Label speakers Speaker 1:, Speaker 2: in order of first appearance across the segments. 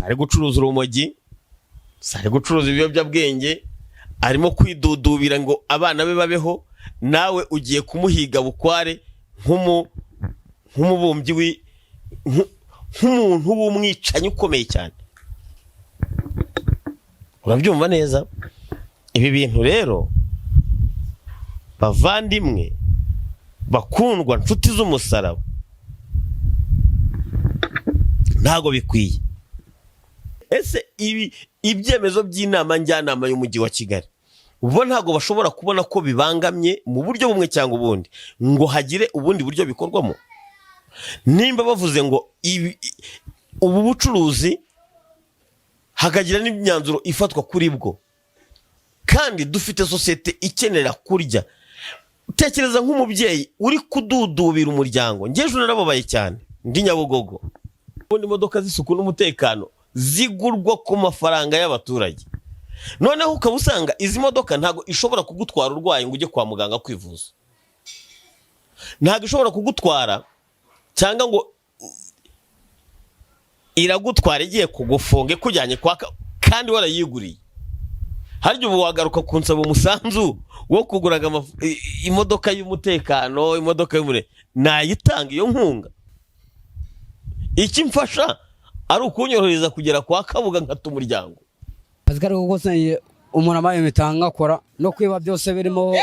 Speaker 1: Ari gucuruza urumogi, si ari gucuruza ibiyobyabwenge, arimo kwidudubira ngo abana be babeho. Nawe ugiye kumuhiga bukware nk'umubumbyi nk'umuntu w'umwicanyi ukomeye cyane. Urabyumva neza? Ibi bintu rero, bavandimwe bakundwa, nshuti z'umusaraba, ntabwo bikwiye. Ese ibi ibyemezo by'inama njyanama y'Umujyi wa Kigali bo ntabwo bashobora kubona ko bibangamye mu buryo bumwe cyangwa ubundi, ngo hagire ubundi buryo bikorwamo? Nimba bavuze ngo ubu bucuruzi, hakagira n'imyanzuro ifatwa kuri bwo, kandi dufite sosiyete ikenera kurya. Tekereza nk'umubyeyi uri kududubira umuryango. Njye ejo narababaye cyane ndi Nyabugogo. Ubundi imodoka z'isuku n'umutekano zigurwa ku mafaranga y'abaturage, noneho ukaba usanga izi modoka ntabwo ishobora kugutwara urwaye ngo ujye kwa muganga kwivuza, ntabwo ishobora kugutwara, cyangwa ngo iragutwara igiye kugufunga ikujyanye kwa kandi warayiguriye. Harya ubu wagaruka kunsaba umusanzu wo kuguraga imodoka y'umutekano, imodoka y'umure, nayitanga iyo nkunga? Icyo imfasha ari ukunyorohereza kugera kwa Kabuga nkata umuryango.
Speaker 2: Akazi kari kose umuntu amaye mitanga akora, no kwiba byose birimo.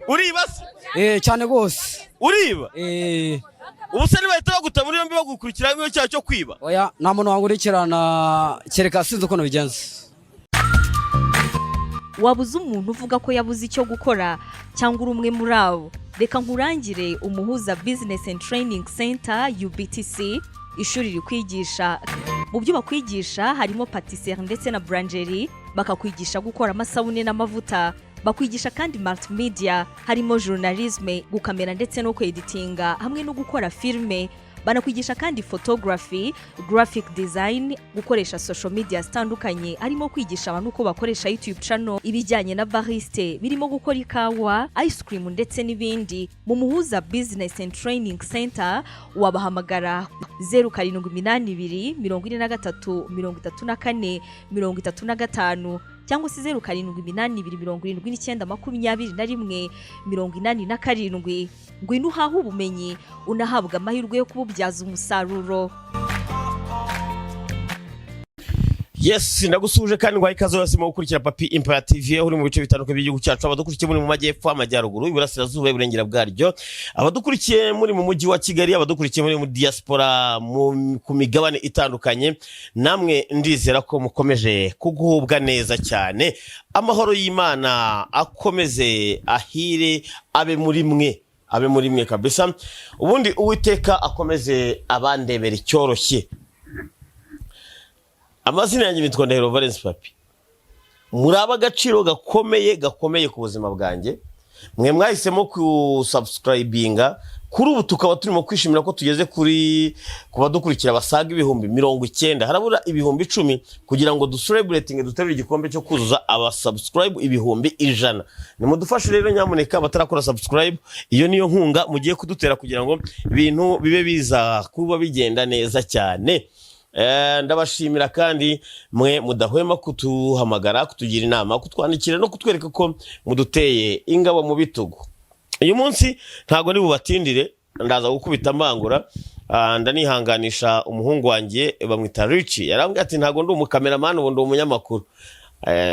Speaker 1: Uriba se?
Speaker 2: Eh, cyane rwose.
Speaker 1: Uriba?
Speaker 2: Eh.
Speaker 1: Ubu se ntibahita baguta muri yombi, bagukurikiramo icyaha cyo kwiba?
Speaker 2: Oya, nta muntu wankurikirana, kereka sinzi ukuntu bigenze.
Speaker 3: Wabuze umuntu uvuga ko yabuze icyo gukora, cyangwa uri umwe muri abo? Reka nkurangire Umuhuza Business and Training Center, UBTC, ishuri rikwigisha. Mu byo bakwigisha harimo patisserie ndetse na boulangerie, bakakwigisha gukora amasabune n'amavuta. Bakwigisha kandi multimedia, harimo journalisme, gukamera ndetse no kweditinga hamwe no gukora filime. Banakwigisha kandi photography, graphic design, gukoresha social media zitandukanye, harimo kwigisha abantu uko bakoresha YouTube channel, ibijyanye na barista, birimo gukora ikawa, ice cream ndetse n'ibindi. Mu Muhuza Business and Training Center wabahamagara 0782 43 34 35, cyangwa se 0782 79 21 87. Ngwino uhahe ubumenyi, unahabwa amahirwe yo kububyaza umusaruro.
Speaker 1: Yes, ndagusuhuje kandi nguhaye ikaze wese mu gukurikira Papi Empire TV, aho uri mu bice bitandukanye by'igihugu cyacu. Abadukurikiye muri mu majyepfo, amajyaruguru, iburasirazuba, iburengera bwaryo, abadukurikiye muri mu Mujyi wa Kigali, abadukurikiye muri mu diaspora ku migabane itandukanye, namwe ndizera ko mukomeje kugubwa neza cyane. Amahoro y'Imana akomeze ahire, abe muri mwe, abe muri mwe kabisa. Ubundi Uwiteka akomeze abandebera icyoroshye. Amazina yanjye nitwa Ndahiro Valence Papi. Muri ab'agaciro gakomeye gakomeye ku buzima bwanjye, mwe mwahisemo kusubscribinga. Kuri ubu tukaba turimo kwishimira ko tugeze kuri ku badukurikira basaga 90,000. Harabura 10,000 kugira ngo ducelebratinge, duterure igikombe cyo kuzuza abasubscribe 100,000. Nimudufashe rero nyamuneka, abatarakora subscribe, iyo niyo nkunga mugiye kudutera kugira ngo ibintu bibe biza kuba bigenda neza cyane. Ndabashimira kandi mwe mudahwema kutuhamagara, kutugira inama, kutwandikira no kutwereka ko muduteye ingabo mu bitugu. Uyu munsi ntabwo ndi bubatindire, ndaza gukubita mbangura. Ndanihanganisha umuhungu wanjye bamwita Richie, yarambwiye ati: "Ntabwo ndi umukameramani, ubu ndi umunyamakuru."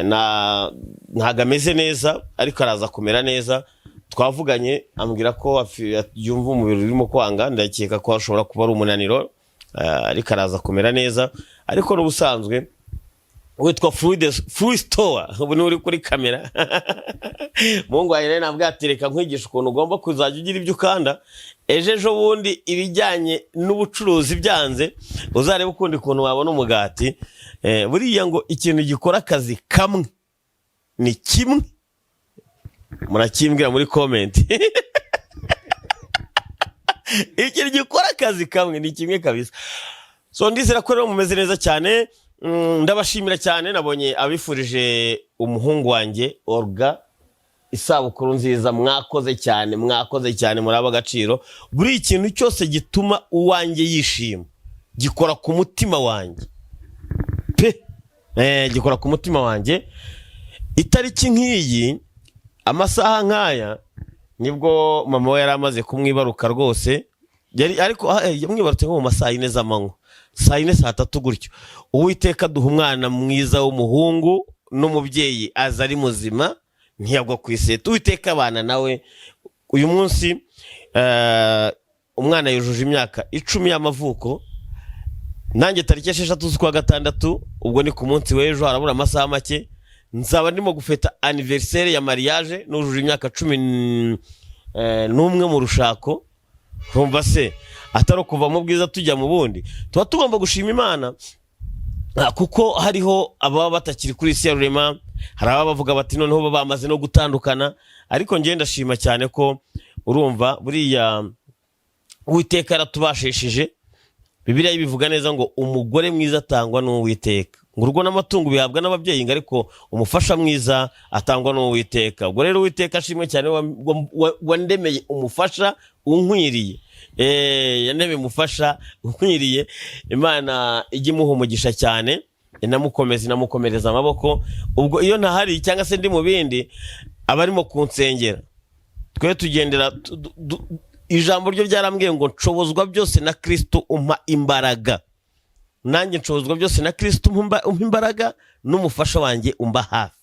Speaker 1: Ntabwo ameze neza, ariko araza kumera neza. Twavuganye ambwira ko yumva umubiri urimo kwanga. Ndakeka ko ashobora kuba ari umunaniro, ariko araza kumera neza. Ariko n'ubusanzwe witwa Fruit Store, ubu niwe uri kuri kamera. Mungu wanjye rero nabwo ati: "Reka nkwigisha ukuntu ugomba kuzajya ugira ibyo ukanda. Ejo bundi ibijyanye n'ubucuruzi byanze, uzarebe ukundi kuntu wabona umugati." Buriya ngo ikintu gikora akazi kamwe ni kimwe, murakimbwira muri comment. Ikintu gikora akazi kamwe ni kimwe kabisa. So ndizera ko rero mumeze neza cyane. Ndabashimira cyane. Nabonye abifurije umuhungu wanjye Olga. Isabukuru nziza, mwakoze cyane, mwakoze cyane, muri agaciro. Buri ikintu cyose gituma uwanjye yishima gikora ku mutima wanjye pe. Gikora ku mutima wanjye. Itariki nk'iyi, amasaha nk'aya, nibwo mama we yari amaze kumwibaruka rwose. Yari ariko yamwibarutse nko mu ma saa 4 z'amanywa, saa 4, saa 3 gutyo. Uwiteka aduha umwana mwiza w'umuhungu, n'umubyeyi aza ari muzima, ntiyagwa ku iseta. Uwiteka abana nawe. Uyu munsi umwana yujuje imyaka 10 y'amavuko. Nanjye tariki 6 z'ukwa gatandatu, ubwo ni ku munsi w'ejo, harabura amasaha make, nzaba ndimo gufeta anniversaire ya mariage, nujuje imyaka 11 mu rushako. Urumva se atari ukuva mu bwiza tujya mu bundi? Tuba tugomba gushima Imana, kuko hariho ababa batakiri kuri isi ya rurema, hari ababa bavuga bati noneho baba bamaze no gutandukana. Ariko njye ndashima cyane ko, urumva, buriya Uwiteka yaratubashishije. Bibiliya ibivuga neza ngo umugore mwiza atangwa n'Uwiteka, ngo urugo n'amatungo bihabwa n'ababyeyi, ngo ariko umufasha mwiza atangwa n'Uwiteka. Ubwo rero Uwiteka ashimwe cyane wandemeye umufasha unkwiriye. Yandemeye umufasha unkwiriye. Imana ijye imuha umugisha cyane, inamukomeza, inamukomereza amaboko. Ubwo iyo ntahari cyangwa se ndi mu bindi, aba arimo kunsengera. Twe tugendera ijambo ryo ryarambwiye ngo nshobozwa byose na Kristo umpa imbaraga. Nanjye nshobozwa byose na Kristo umpa imbaraga, n'umufasha wanjye umba hafi.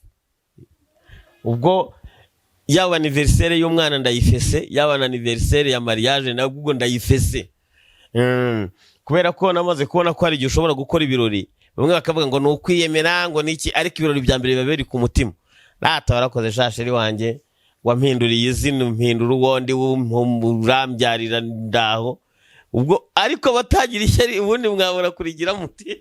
Speaker 1: Ubwo yaba anniversaire y'umwana ndayifese, yaba na anniversaire ya mariage nabwo ubwo ndayifese. Kubera ko namaze kubona ko hari igihe ushobora gukora ibirori, bamwe bakavuga ngo ni ukwiyemera, ngo ni iki, ariko ibirori bya mbere biba biri ku mutima. Rata warakoze sha chérie wanjye, wampinduriye izina, umpindura uwo ndi, urambyarira ndaho. Ubwo ariko batagira ishyari, ubundi mwabura kurigira muti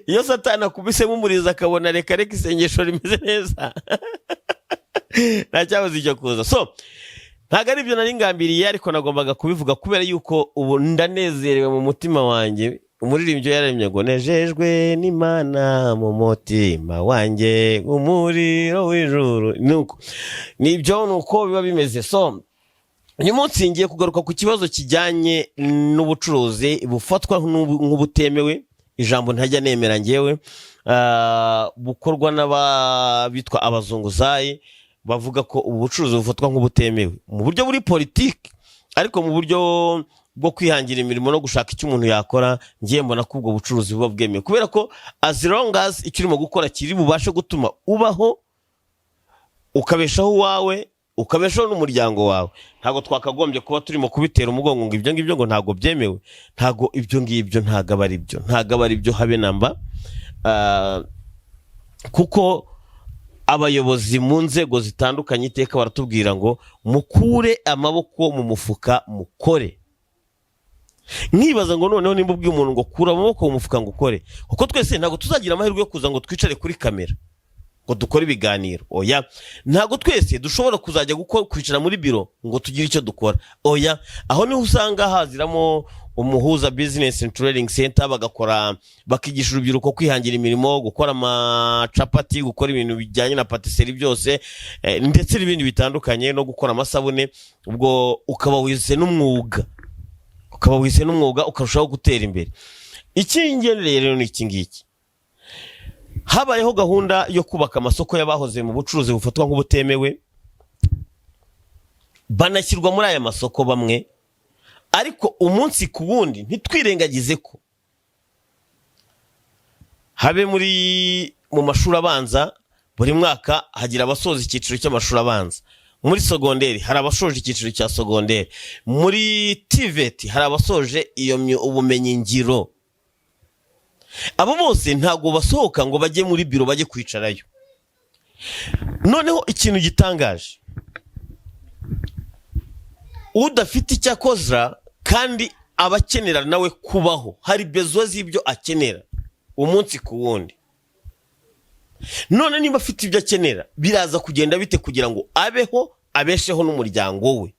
Speaker 1: iyo Satani akubisemo umurizo akabona reka reka, isengesho rimeze neza, nta cyabuze icyo kuza. So ntabwo ari ibyo nari ngambiriye, ariko nagombaga kubivuga kubera yuko ubu ndanezerewe mu mutima wanjye. Umuririmbyi yararemye ngo nejejwe n'Imana mu mutima wanjye, umuriro w'ijuru. Nuko nibyo, nuko biba bimeze. So uyu munsi ngiye kugaruka ku kibazo kijyanye n'ubucuruzi bufatwa nk'ubutemewe, ijambo ntajya nemera ngewe, bukorwa n'abitwa abazunguzayi, bavuga ko ubu bucuruzi bufatwa nk'ubutemewe mu buryo buri politiki. Ariko mu buryo bwo kwihangira imirimo no gushaka icyo umuntu yakora, ngiye mbona ko ubwo bucuruzi buba bwemewe, kubera ko as long as icyo urimo gukora kiri bubashe gutuma ubaho, ukabeshaho uwawe, ukabeshaho n'umuryango wawe, ntabwo twakagombye kuba turimo kubitera umugongo ngo ibyo ngibyo ngo ntabwo byemewe. Ntabwo ibyo ngibyo, ntabwo aba ari byo, ntabwo aba ari byo habe namba. Kuko abayobozi mu nzego zitandukanye iteka baratubwira ngo mukure amaboko mu mufuka mukore. Nkibaza ngo noneho nimba ubwiye umuntu ngo kura amaboko mu mufuka ngo ukore, kuko twese ntabwo tuzagira amahirwe yo kuza ngo twicare kuri kamera ngo dukore ibiganiro, oya. Ntabwo twese dushobora kuzajya kwicara muri biro ngo tugire icyo dukora, oya. Aho niho usanga haziramo Umuhuza Business and Training Center, bagakora, bakigisha urubyiruko kwihangira imirimo, gukora amacapati, gukora ibintu bijyanye na patisserie byose, ndetse n'ibindi bitandukanye, no gukora amasabune. Ubwo ukaba wize n'umwuga, ukaba wize n'umwuga, ukarushaho gutera imbere. Icy'ingendereye rero ni iki ngiki: habayeho gahunda yo kubaka amasoko y'abahoze mu bucuruzi bufatwa nk'ubutemewe, banashyirwa muri aya masoko bamwe. Ariko umunsi ku wundi ntitwirengagize ko habe mu mashuri abanza, buri mwaka hagira abasoza icyiciro cy'amashuri abanza. Muri sogonderi hari abasoje icyiciro cya sogonderi. Muri TVET hari abasoje iyo ubumenyi ngiro. Abo bose ntabwo basohoka ngo bajye muri biro, bajye kwicarayo. Noneho ikintu gitangaje, udafite icyo akoza kandi aba akenera nawe kubaho, hari besoin z'ibyo akenera umunsi ku wundi. None niba afite ibyo akenera, biraza kugenda bite kugira ngo abeho, abesheho n'umuryango we?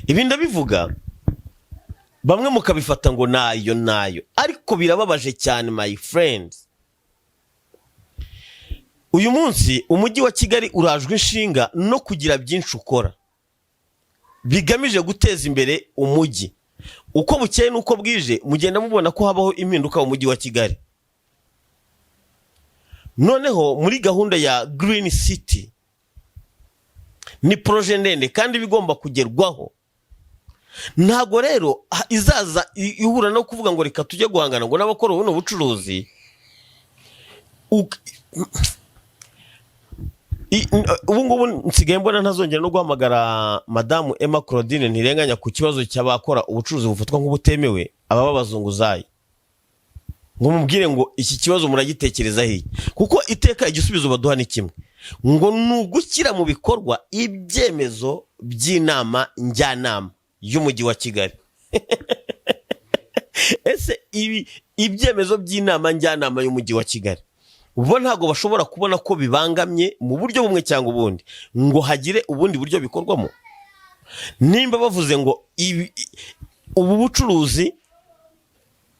Speaker 1: Ibi ndabivuga, bamwe mukabifata ngo nayo nayo, ariko birababaje cyane, my friends. Uyu munsi Umujyi wa Kigali urajwe inshinga no kugira byinshi ukora bigamije guteza imbere umujyi. Uko bukeye n'uko bwije mugenda mubona ko habaho impinduka mu Mujyi wa Kigali. Noneho muri gahunda ya Green City, ni projet ndende kandi iba igomba kugerwaho. Ntabwo rero izaza ihura no kuvuga ngo reka tujye guhangana ngo n'abakora buno bucuruzi. Ubu ngubu nsigaye mbona ntazongera no guhamagara Madamu Emma Claudine Ntirenganya ku kibazo cy'abakora ubucuruzi bufatwa nk'ubutemewe, aba b'abazunguzayi, ngo mubwire ngo iki kibazo muragitekerezaho iki, kuko iteka igisubizo baduha ni kimwe, ngo ni ugushyira mu bikorwa ibyemezo by'inama njyanama y'Umujyi wa Kigali. Ese ibi ibyemezo by'inama njyanama y'Umujyi wa Kigali bo ntabwo bashobora kubona ko bibangamye mu buryo bumwe cyangwa ubundi, ngo hagire ubundi buryo bikorwamo? Nimba bavuze ngo ubu bucuruzi,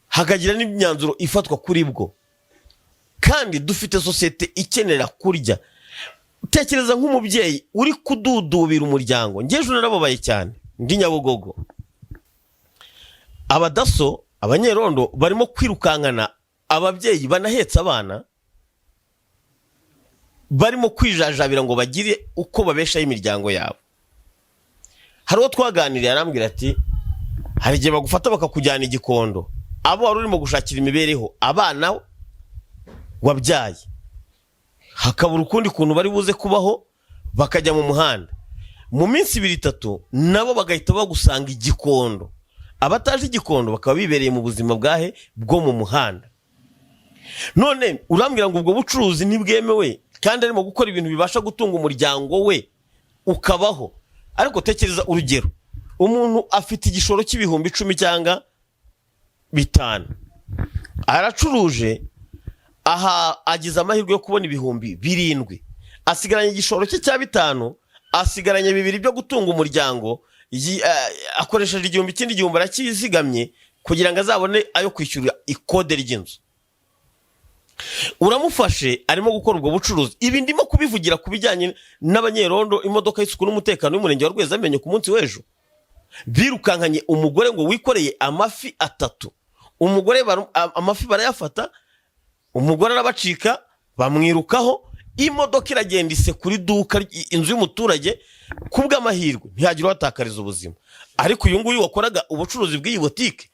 Speaker 1: hakagira n'imyanzuro ifatwa kuri bwo, kandi dufite sosiyete ikenera kurya. Tekereza nk'umubyeyi uri kududubira umuryango. Njye ejo narababaye cyane ndi Nyabugogo, abadaso, abanyerondo barimo kwirukankana ababyeyi banahetse abana, barimo kwijajabira ngo bagire uko babeshaho imiryango yabo. Hari uwo twaganiriye arambwira ati: "Hari igihe bagufata bakakujyana igikondo, abo wari urimo gushakira imibereho, abana wabyaye, hakabura ukundi kuntu bari buze kubaho, bakajya mu muhanda. Mu minsi ibiri itatu nabo bagahita bagusanga igikondo." Abataje igikondo bakaba bibereye mu buzima bwahe bwo mu muhanda. None urambwira ngo ubwo bucuruzi ntibwemewe, kandi arimo gukora ibintu bibasha gutunga umuryango we ukabaho. Ariko tekereza urugero, umuntu afite igishoro cy'ibihumbi 10 cyangwa 5, aracuruje, aha agize amahirwe yo kubona 7,000, asigaranye igishoro cye cya 5, asigaranye 2 byo gutunga umuryango, akoresheje 1,000, ikindi 1,000 arakizigamye kugira ngo azabone ayo kwishyura ikode ry'inzu. Uramufashe arimo gukora ubwo bucuruzi. Ibi ndimo kubivugira ku bijyanye n'abanyerondo, imodoka y'isuku n'umutekano y'Umurenge wa Rwezamenyo ku munsi w'ejo birukankanye umugore ngo wikoreye amafi atatu. Umugore amafi barayafata, umugore arabacika, bamwirukaho, imodoka iragenda isekura iduka, inzu y'umuturage. Ku bw'amahirwe ntihagira uhatakariza ubuzima. Ariko uyu nguyu wakoraga ubucuruzi bw'iyi botike,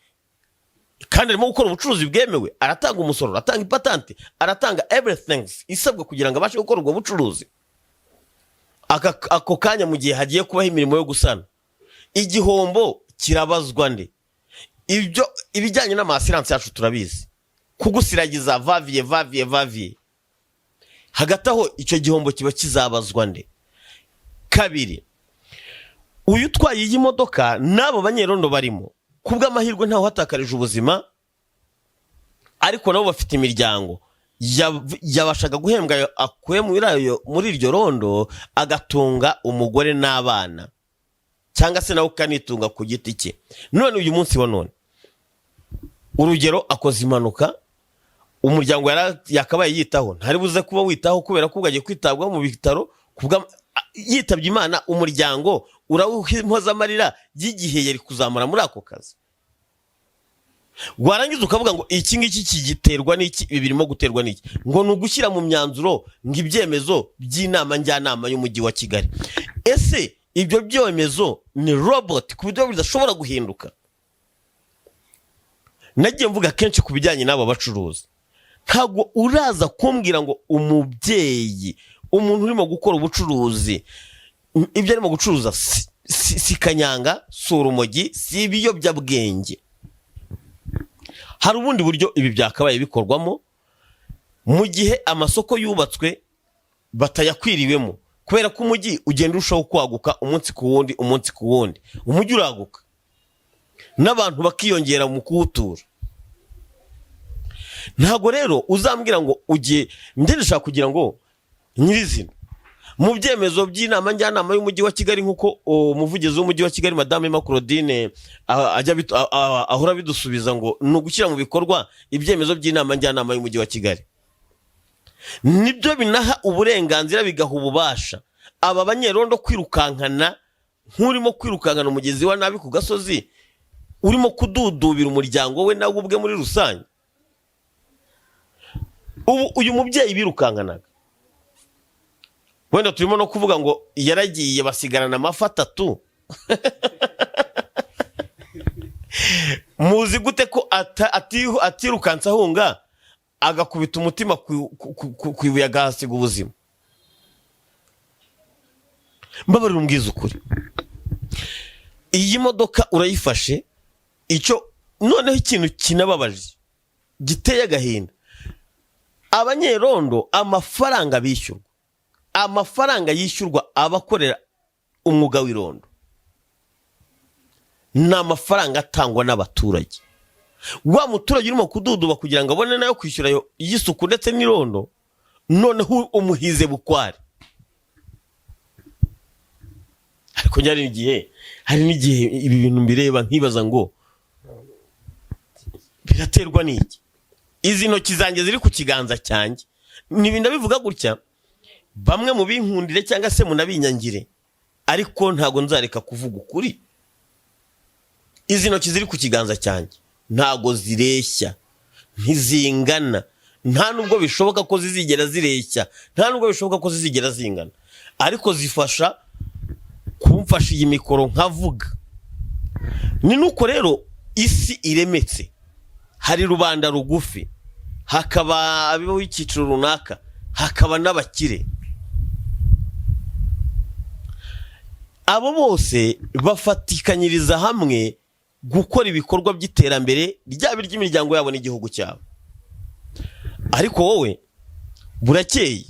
Speaker 1: kandi arimo gukora ubucuruzi bwemewe, aratanga umusoro, aratanga ipatante, aratanga everything isabwa kugira ngo abashe gukora ubwo bucuruzi. Ako kanya mu gihe hagiye kubaho imirimo yo gusana, igihombo kirabazwa nde? Ibyo ibijyanye n'ama assurance yacu turabizi, kugusiragiza vaviye vaviye vaviye. Hagati aho icyo gihombo kiba kizabazwa nde? Kabiri, uyu utwaye iyi modoka n'abo banyerondo barimo, ku bw'amahirwe ntawe uhatakarije ubuzima, ariko nabo bafite imiryango. Yabashaga guhembwa ayo akuye muri iryo rondo, agatunga umugore n'abana, cyangwa se nawe ukanitunga ku giti cye. None uyu munsi wa none, urugero, akoze impanuka, umuryango yakabaye yitaho ntari buze kuba witaho, kubera ko ubwo agiye kwitabwaho mu bitaro. Yitabye Imana, umuryango urawuhoza amarira y'igihe yari kuzamura muri ako kazi. Warangiza ukavuga ngo iki ngiki kigiterwa n'iki, ibi birimo guterwa n'iki, ngo ni ugushyira mu myanzuro, ngo ibyemezo by'inama njyanama y'Umujyi wa Kigali. Ese ibyo byemezo ni robot ku buryo bidashobora guhinduka? Nagiye mvuga kenshi ku bijyanye n'aba bacuruzi. Ntabwo uraza kumbwira ngo umubyeyi, umuntu urimo gukora ubucuruzi, ibyo arimo gucuruza si kanyanga, si urumogi, si ibiyobyabwenge. Hari ubundi buryo ibi byakabaye bikorwamo mu gihe amasoko yubatswe batayakwiriwemo, kubera ko umujyi ugenda urushaho kwaguka umunsi ku wundi, umunsi ku wundi umujyi uraguka n'abantu bakiyongera mu kuwutura. Ntabwo rero uzambwira ngo ugiye, njye ndashaka kugira ngo nyirizina mu byemezo by'inama njyanama y'Umujyi wa Kigali, nk'uko umuvugizi w'Umujyi wa Kigali, Madame Emma Claudine, ajya ahora abidusubiza ngo ni ugushyira mu bikorwa ibyemezo by'inama njyanama y'Umujyi wa Kigali. Nibyo binaha uburenganzira, bigaha ububasha aba banyerondo kwirukankana nk'urimo kwirukankana umugezi wa nabi ku gasozi, urimo kududubira umuryango we nawe ubwe muri rusange. Ubu uyu mubyeyi birukankanaga, wenda turimo no kuvuga ngo yaragiye basigarana amafi atatu. Muzi gute ko atirukanse ahunga, agakubita umutima ku ibuye, agahasiga ubuzima? Mbabarira umbwiza ukuri, iyi modoka urayifashe icyo. Noneho ikintu kinababaje, giteye agahinda, abanyerondo amafaranga bishyurwa, amafaranga yishyurwa abakorera umwuga w'irondo, ni amafaranga atangwa n'abaturage. Wa muturage urimo kududuba kugira ngo abone nayo kwishyura ayo y'isuku ndetse n'irondo, noneho umuhize bukware. Ariko njye hari n'igihe ibi bintu mbireba nkibaza ngo biraterwa n'iki? Izi ntoki zanjye ziri ku kiganza cyanjye, nibi ndabivuga gutya, bamwe mu binkundire cyangwa se munabinyangire, ariko ntabwo nzareka kuvuga ukuri. Izi ntoki ziri ku kiganza cyanjye ntabwo zireshya, ntizingana, nta nubwo bishoboka ko zizigera zireshya, nta nubwo bishoboka ko zizigera zingana, ariko zifasha kumfasha iyi mikoro nkavuga. Ni nuko rero isi iremetse: hari rubanda rugufi, hakaba abibaho icyiciro runaka, hakaba n'abakire. Abo bose bafatikanyiriza hamwe gukora ibikorwa by'iterambere, ryaba iry'imiryango yabo n'igihugu cyabo. Ariko wowe burakeye.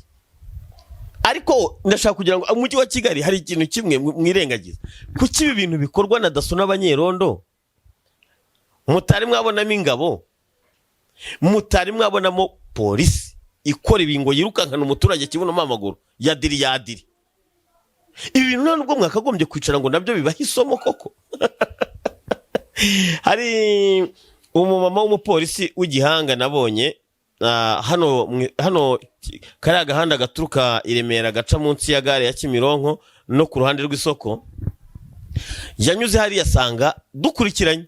Speaker 1: Ariko ndashaka kugira ngo umujyi wa Kigali, hari ikintu kimwe mwirengagiza: kuki ibi bintu bikorwa na DASSO n'abanyerondo mutari mwabonamo ingabo, mutari mwabonamo polisi ikora ibi, ngo yirukankana umuturage kibonamo amaguru ya diri ya diri? Ibi bintu nta nubwo mwakagombye kwicara ngo nabyo bibahe isomo koko? Hari umumama w'umupolisi w'igihanga nabonye hano hano kariya gahanda gaturuka i Remera gaca munsi ya gare ya Kimironko no ku ruhande rw'isoko. Yanyuze hariya asanga dukurikiranye,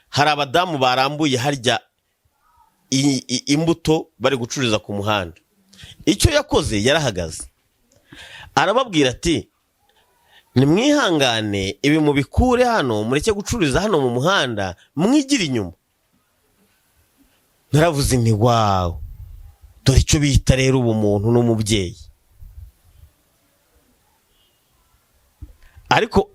Speaker 1: hari abadamu barambuye harya imbuto bari gucururiza ku muhanda. Icyo yakoze, yarahagaze arababwira ati: "Nimwihangane, ibi mubikure hano, mureke gucururiza hano mu muhanda, mwigire inyuma." Naravuze nti: "Wow, dore icyo bita rero ubumuntu n'umubyeyi." Ariko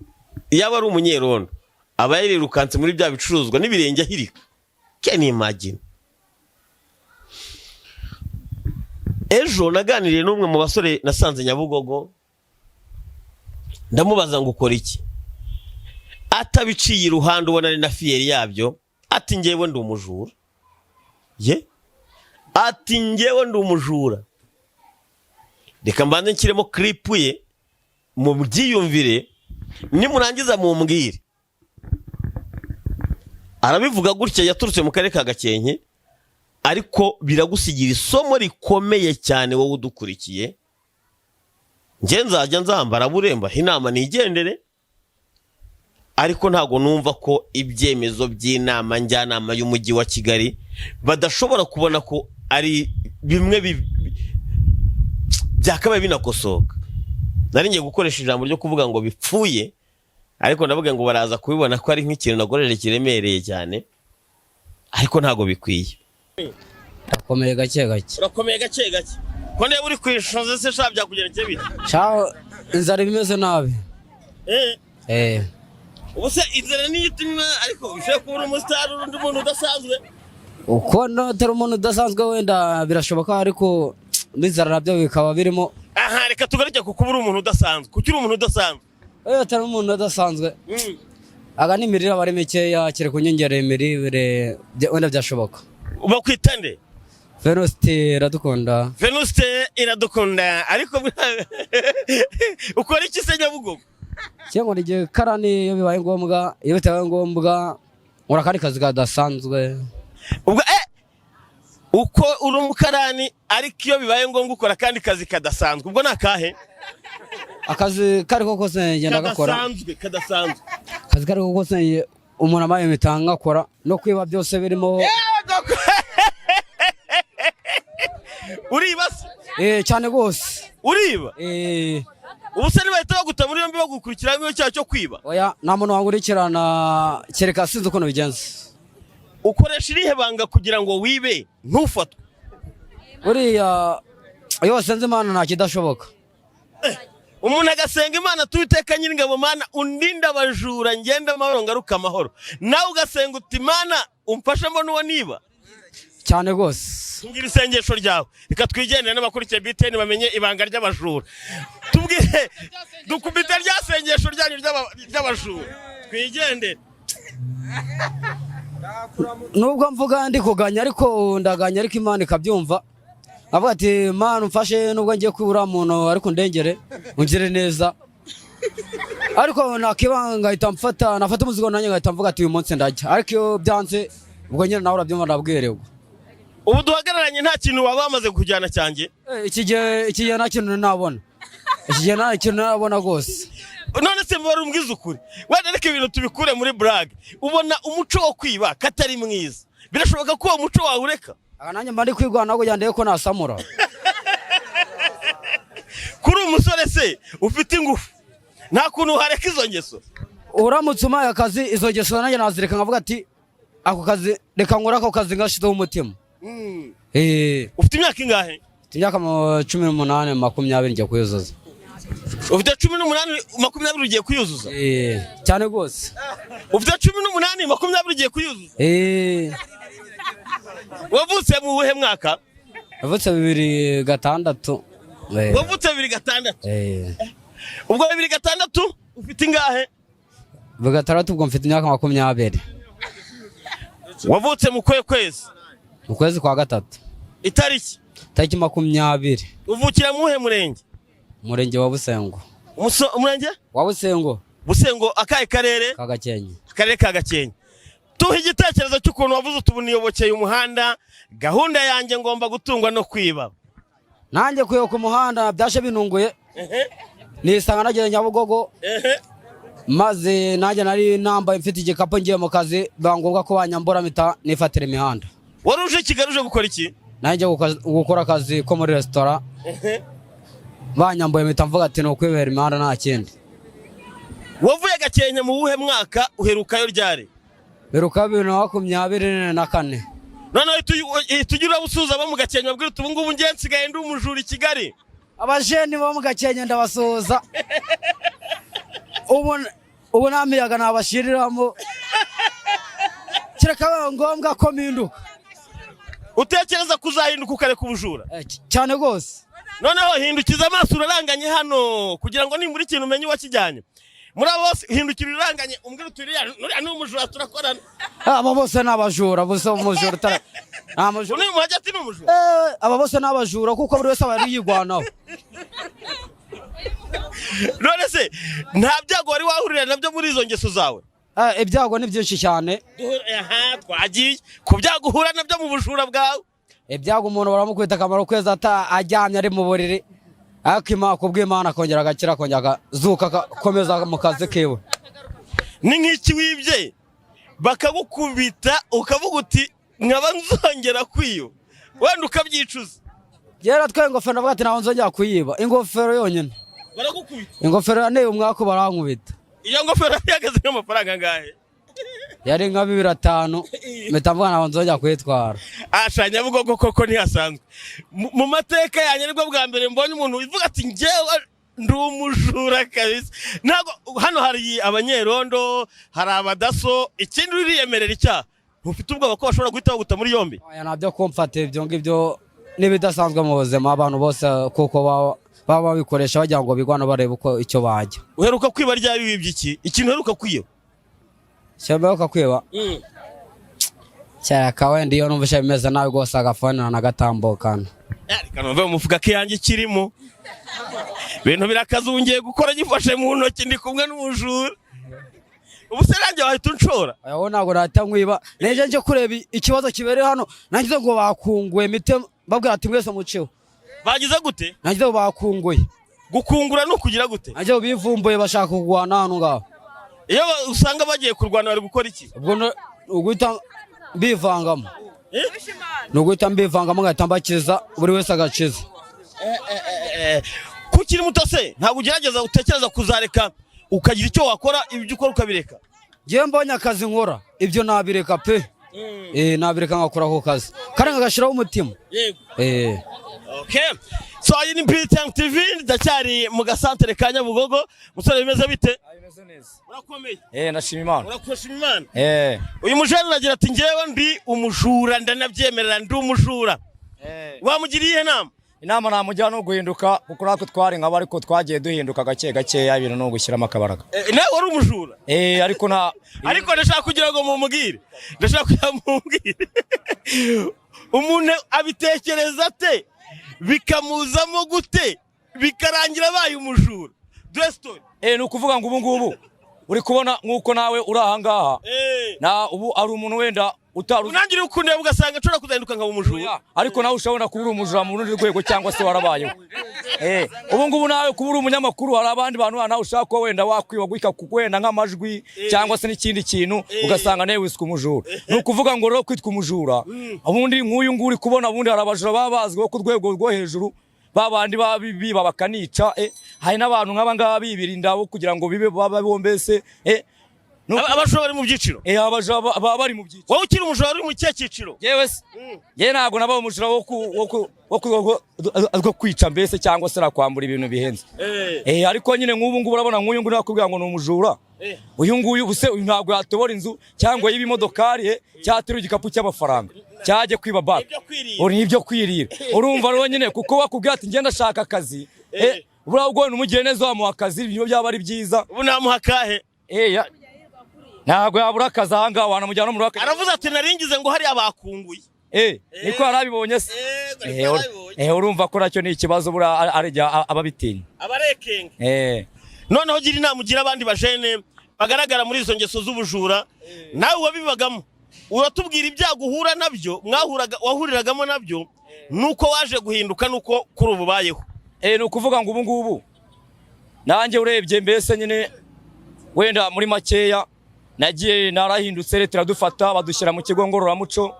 Speaker 1: yaba ari umunyerondo, aba yarirukanse muri bya bicuruzwa n'ibirenge ahirika. Can you imagine? Ejo naganiriye n'umwe mu basore nasanze Nyabugogo, ndamubaza ngo ukora iki? Atabiciye iruhande, ubona ari na fier yabyo, ati: "Ngewe ndi umujura." Ye, ati: "Ngewe ndi umujura." Reka mbanze nshyiremo clip ye mu byiyumvire, nimurangiza mumbwire. Arabivuga gutya, yaturutse mu karere ka Gakenke, ariko biragusigira isomo rikomeye cyane wowe udukurikiye. Njye nzajya nzambara buremba inama nigendere, ariko ntabwo numva ko ibyemezo by'inama njyanama y'umujyi wa Kigali badashobora kubona ko ari bimwe byakabaye binakosoka. Nari ngiye gukoresha ijambo ryo kuvuga ngo bipfuye, ariko ndavuga ngo baraza kubibona ko ari nk'ikintu nakoresheje kiremereye cyane, ariko ntabwo bikwiye.
Speaker 2: Ndakomeye gake gake.
Speaker 1: Urakomeye gake gake? Ko niba uri kwishoza se sha, byakugendekeye bite?
Speaker 2: Shaho, inzara iba imeze nabi. Eh.
Speaker 1: Ubu se inzara niyo ituma, ariko ushobora kuba uri umusitari, uri undi muntu udasanzwe?
Speaker 2: Uko atari umuntu udasanzwe, wenda birashoboka, ariko n'inzara nabyo bikaba birimo.
Speaker 1: Aha reka tugaruke ku kuba uri umuntu udasanzwe. Kuki uri umuntu udasanzwe?
Speaker 2: Iyo atari umuntu udasanzwe, aga n'imirire aba ari mikeya, kereka unyongereye imirire, wenda byashoboka.
Speaker 1: Bakwita nde?
Speaker 2: Venuste Iradukunda.
Speaker 1: Venuste Iradukunda. Ariko ukora iki se Nyabugogo?
Speaker 2: Cyangwa ni igihe karani iyo bibaye ngombwa, iyo bitabaye ngombwa nkora akandi kazi kadasanzwe.
Speaker 1: Ubwo Uko uri umukarani, ariko iyo bibaye ngombwa ukora akandi kazi kadasanzwe. Ubwo ni akahe?
Speaker 2: Akazi kari ko kose ngenda gakora.
Speaker 1: Kadasanzwe, kadasanzwe.
Speaker 2: Akazi kari ko kose umuntu amaye impita ngakora, no kwiba byose birimo.
Speaker 1: Uriba se?
Speaker 2: Eh, cyane rwose.
Speaker 1: Uriba?
Speaker 2: Eh.
Speaker 1: Ubu se ntibahita baguta muri yombi bagukurikiramo icyaha cyo kwiba?
Speaker 2: Oya, nta muntu wankurikirana, kereka sinzi ukuntu bigenza.
Speaker 1: Ukoresha irihe banga kugira ngo wibe ntufatwe?
Speaker 2: Buriya iyo wasenze Imana nta kidashoboka.
Speaker 1: Umuntu agasenga Imana, tuwiteka Nyiringabo Mana undinde abajura, ngende amahoro, ngaruka amahoro. Nawe ugasenga uti: "Mana umfashe mbona uwo niba."
Speaker 2: Cyane rwose.
Speaker 1: Tubwire isengesho ryawe, reka twigendere n'abakurikiye BTN bamenye ibanga ry'abajura. Tubwire, dukubite rya sengesho ryanyu ry'abajura, twigendere.
Speaker 2: Nubwo mvuga ndi kuganya, ariko ndaganya, ariko Imana ikabyumva. Avuga ati: "Mana umfashe, nubwo ngiye kwibura muntu, ariko ndengere ungire neza." Ariko nakiba ngahita mfata, nafata umuzigo nanjye ngahita mvuga ati: "Uyu munsi ndajya." Ariko iyo byanze, ubwo nyine nawe urabyumva, ndabwirirwa.
Speaker 1: Ubu duhagararanye nta kintu waba wamaze kujyana cyanjye?
Speaker 2: Iki gihe nta kintu nabona, iki gihe nta kintu nabona rwose.
Speaker 1: None se mbara umbwiza ukuri, wenda reka ibintu tubikure muri burage, ubona umuco wo kwiba katari mwiza, birashoboka ko uwo muco wawureka?
Speaker 2: Aha nanjye mba ndi kwirwanaho kugira ngo ndebe ko nasamura.
Speaker 1: Kuri umusore se ufite ingufu, nta kuntu wareka izo ngeso?
Speaker 2: Uramutse umpaye akazi, izo ngeso nanjye nazireka, nkavuga ati: "Ako kazi reka nkore ako kazi ngashizeho umutima."
Speaker 1: Ufite imyaka ingahe?
Speaker 2: Mfite imyaka 18, 20 njya kuyuzuza.
Speaker 1: Ufite 18, 20 ugiye kuyuzuza?
Speaker 2: Eh, cyane rwose.
Speaker 1: Ufite 18, 20 ugiye kuyuzuza?
Speaker 2: Eh.
Speaker 1: Wavutse mu wuhe mwaka?
Speaker 2: Navutse 2006.
Speaker 1: Wavutse 2006?
Speaker 2: Eh.
Speaker 1: Ubwo 2006 ufite ingahe?
Speaker 2: 2006 ubwo mfite imyaka 20.
Speaker 1: Wavutse mu kwe kwezi?
Speaker 2: Mu kwezi kwa gatatu.
Speaker 1: Itariki?
Speaker 2: Tariki 20.
Speaker 1: Uvukira mu wuhe murenge?
Speaker 2: Umurenge wa Busengo.
Speaker 1: Umurenge?
Speaker 2: Wa Busengo.
Speaker 1: Busengo, akahe karere?
Speaker 2: Ka Gakenke.
Speaker 1: Akarere ka Gakenke. Tuhe igitekerezo cy'ukuntu wavuze uti: "Ubu niyobokeye umuhanda, gahunda yanjye ngomba gutungwa no kwiba."
Speaker 2: Nanjye kuyoboka umuhanda byaje binunguye, nisanga nageze Nyabugogo, maze nanjye nari nambaye mfite igikapu ngiye mu kazi, biba ngombwa ko banyambura, mpita nifatira imihanda.
Speaker 1: Wari uje i Kigali uje gukora iki?
Speaker 2: Nanjye gukora akazi ko muri resitora, banyambuye mpita mvuga ati: "Ni ukwibera imihanda, nta kindi."
Speaker 1: Wavuye Gakenke mu wuhe mwaka, uherukayo ryari?
Speaker 2: Biruka 2024.
Speaker 1: Noneho uhita ugira urabusuhuza abo mu Gakenke, babwira uti: "Ubu ngubu ngiye nsigaye ndi umujura i Kigali."
Speaker 2: Abajeni bo mu Gakenke ndabasuhuza. Ubu nta miyaga nabashiriramo, kereka bibaye ngombwa ko mpinduka.
Speaker 1: Utekereza kuzahinduka ukareka ubujura?
Speaker 2: Cyane rwose.
Speaker 1: Noneho hindukiza amaso uraranganye hano, kugira ngo nimbura ikintu umenye uwakijyanye muri abo bose. Hindukira uraranganye, umbwira uti: "Uriya nuriya ni umujura turakorana."
Speaker 2: Aba bose ni abajura, bose umujura utara nta mujura.
Speaker 1: Uyu muhajya ati ni umujura.
Speaker 2: Aba bose ni abajura, kuko buri wese aba yirwanaho.
Speaker 1: None se nta byago wari wahurira nabyo muri izo ngeso zawe?
Speaker 2: Ibyago ni byinshi cyane.
Speaker 1: Aha twagiye ku byago uhura nabyo mu bujura bwawe.
Speaker 2: Ibyago, umuntu baramukubita akamaro kwezi ata aryamye ari mu buriri, ariko Imana kubw'Imana akongera agakira, akongera akazuka, agakomeza mu kazi kiwe.
Speaker 1: Ni nk'iki wibye bakagukubita ukavuga uti: "Nkaba nzongera kwiba," wenda ukabyicuza?
Speaker 2: Yera twaye ingofero, ndavuga ati: "Ntabwo nzongera kuyiba." Ingofero yonyine.
Speaker 1: Baragukubita?
Speaker 2: Ingofero yaneye umwaku, barankubita.
Speaker 1: Iyo ngofero ihagaze nk'amafaranga angahe?
Speaker 2: Yari nka 2500, mpita mvuga ntabwo nzongera kuyitwara.
Speaker 1: Asha, Nyabugogo koko ntihasanzwe. Mu mateka yanjye nibwo bwa mbere mbonye umuntu uvuga ati: "Njyewe ndi umujura kabisa." Ntabwo hano hari abanyerondo, hari abadaso, ikindi uriyemerera icyaha, ntufite ubwoba ko bashobora guhita baguta muri yombi?
Speaker 2: Oya, ntabyo kumfata, ibyo ngibyo n'ibidasanzwe mu buzima, abantu bose kuko baba babikoresha bagira ngo bigwane, barebe uko icyo bajya.
Speaker 1: Uheruka kwiba ryari? Wibye iki? Ikintu uheruka kwiba?
Speaker 2: Cyemeruka kwiba, kereka wenda iyo numvise bimeze nabi rwose, agafone nanagatambukana.
Speaker 1: Reka numve mu mufuka k'iyanjye kirimo ibintu birakaze. Ubu ngiye gukora gifashe mu ntoki, ndi kumwe n'umujura. Ubu se nanjye wahita unshora?
Speaker 2: Aho ntabwo nahita nkwiba. Neje nje kureba ikibazo kibereye hano, nangize ngo bakunguye mite babwira ati mwese muceho.
Speaker 1: Bagize gute?
Speaker 2: Nangize ngo bakunguye.
Speaker 1: Gukungura ni ukugira gute?
Speaker 2: Nangize ngo bivumbuye, bashaka kurwana hano ngaho.
Speaker 1: Iyo usanga bagiye kurwana bari gukora iki?
Speaker 2: Ubwo uguhita mbivangamo.
Speaker 1: Eh?
Speaker 2: Ni uguhita mbivangamo, ngahita mbakiza, buri wese agakiza.
Speaker 1: Ko ukiri muto se, ntabwo ugerageza utekereza kuzareka ukagira icyo wakora, ibyo ukora ukabireka?
Speaker 2: Ngewe mbonye akazi nkora ibyo nabireka pe. Nabireka nkakora ako kazi kandi nkagashyiraho umutima.
Speaker 1: Okay. So iyi ni Btn TV, ndacyari mu gasantere ka Nyabugogo. Musore, bimeze bite?
Speaker 4: Bimeze neza.
Speaker 1: Urakomeye?
Speaker 4: Eh, ndashima Imana.
Speaker 1: Urakoshima Imana.
Speaker 4: Eh.
Speaker 1: Uyu mujene aragira ati ngewe ndi umujura, ndanabyemerera, ndi umujura. Wamugiriye iyihe nama?
Speaker 4: Inama namugira no guhinduka, kuko natwe twari nkabo ariko twagiye duhinduka gake gakeya, ibintu no gushyiramo akabaraga.
Speaker 1: Nawe wari umujura?
Speaker 4: Eh, ariko nta
Speaker 1: Ariko ndashaka kugira ngo mumubwire. Ndashaka kugira ngo mumubwire. Umuntu abitekereza ate? Bikamuzamo gute? Bikarangira abaye umujura. Dore story.
Speaker 4: Ni ukuvuga ngo ubu ngubu uri kubona nk'uko nawe uri aha ngaha. Na ubu ari umuntu wenda utari
Speaker 1: Unangiriye ukundeba ugasanga nshobora kuzahinduka nkaba umujura.
Speaker 4: Ariko nawe ushobora kuba uri umujura mu rundi rwego cyangwa se warabayeho. Ubu ngubu nawe kuba uri umunyamakuru, hari abandi bantu nawe ushaka ko wenda wakwiba guhika wenda nk'amajwi cyangwa se n'ikindi kintu, ugasanga nawe wiswe umujura. Ni ukuvuga ngo rero kwitwa umujura, ubundi nk'uyu nguyu uri kubona, ubundi hari abajura baba bazwiho ku rwego rwo hejuru, babandi biba bakanica, hari n'abantu nk'aba ngaba bibira indabo kugira ngo bibe baba bombese.
Speaker 1: Abajura bari mu byiciro.
Speaker 4: Abajura baba bari mu byiciro.
Speaker 1: Wowe ukiri umujura uri mu kihe cyiciro?
Speaker 4: Yewe se, yewe ntabwo nabaye umujura wo kwica mbese cyangwa se nakwambura ibintu bihenze. Ariko nyine nk'ubu ngubu urabona nk'uyu nguyu nakubwira ngo ni umujura. Uyu nguyu ubuse uyu ntabwo yatobora inzu cyangwa yiba imodokari, cyaterura igikapu cy'amafaranga cyajye kwiba banki. Uri nibyo kwirira. Urumva rero nyine kuko wakubwira ati ngenda ashaka akazi. Buriya ubwo umugire neza wamuha akazi, ibyo byaba ari byiza.
Speaker 1: Ubu namuha akahe?
Speaker 4: Ntabwo yabura akazi aha ngaha, wanamujyana no mu rugo.
Speaker 1: Aravuze ati naringize ngo hariya bakunguye.
Speaker 4: Niko yarabibonye se? Urumva ko nacyo ni ikibazo, buriya arejya ababitinya.
Speaker 1: Abarekenga. Noneho gira inama ugira abandi bajene bagaragara muri izo ngeso z'ubujura, nawe wabibagamo. Uratubwira ibyago uhura nabyo, wahuriragamo nabyo, nuko waje guhinduka, nuko kuri ubu bayeho.
Speaker 4: Ni ukuvuga ngo ubu ngubu nanjye urebye mbese nyine wenda muri makeya nagiye narahindutse, leta iradufata badushyira mu kigo ngororamuco,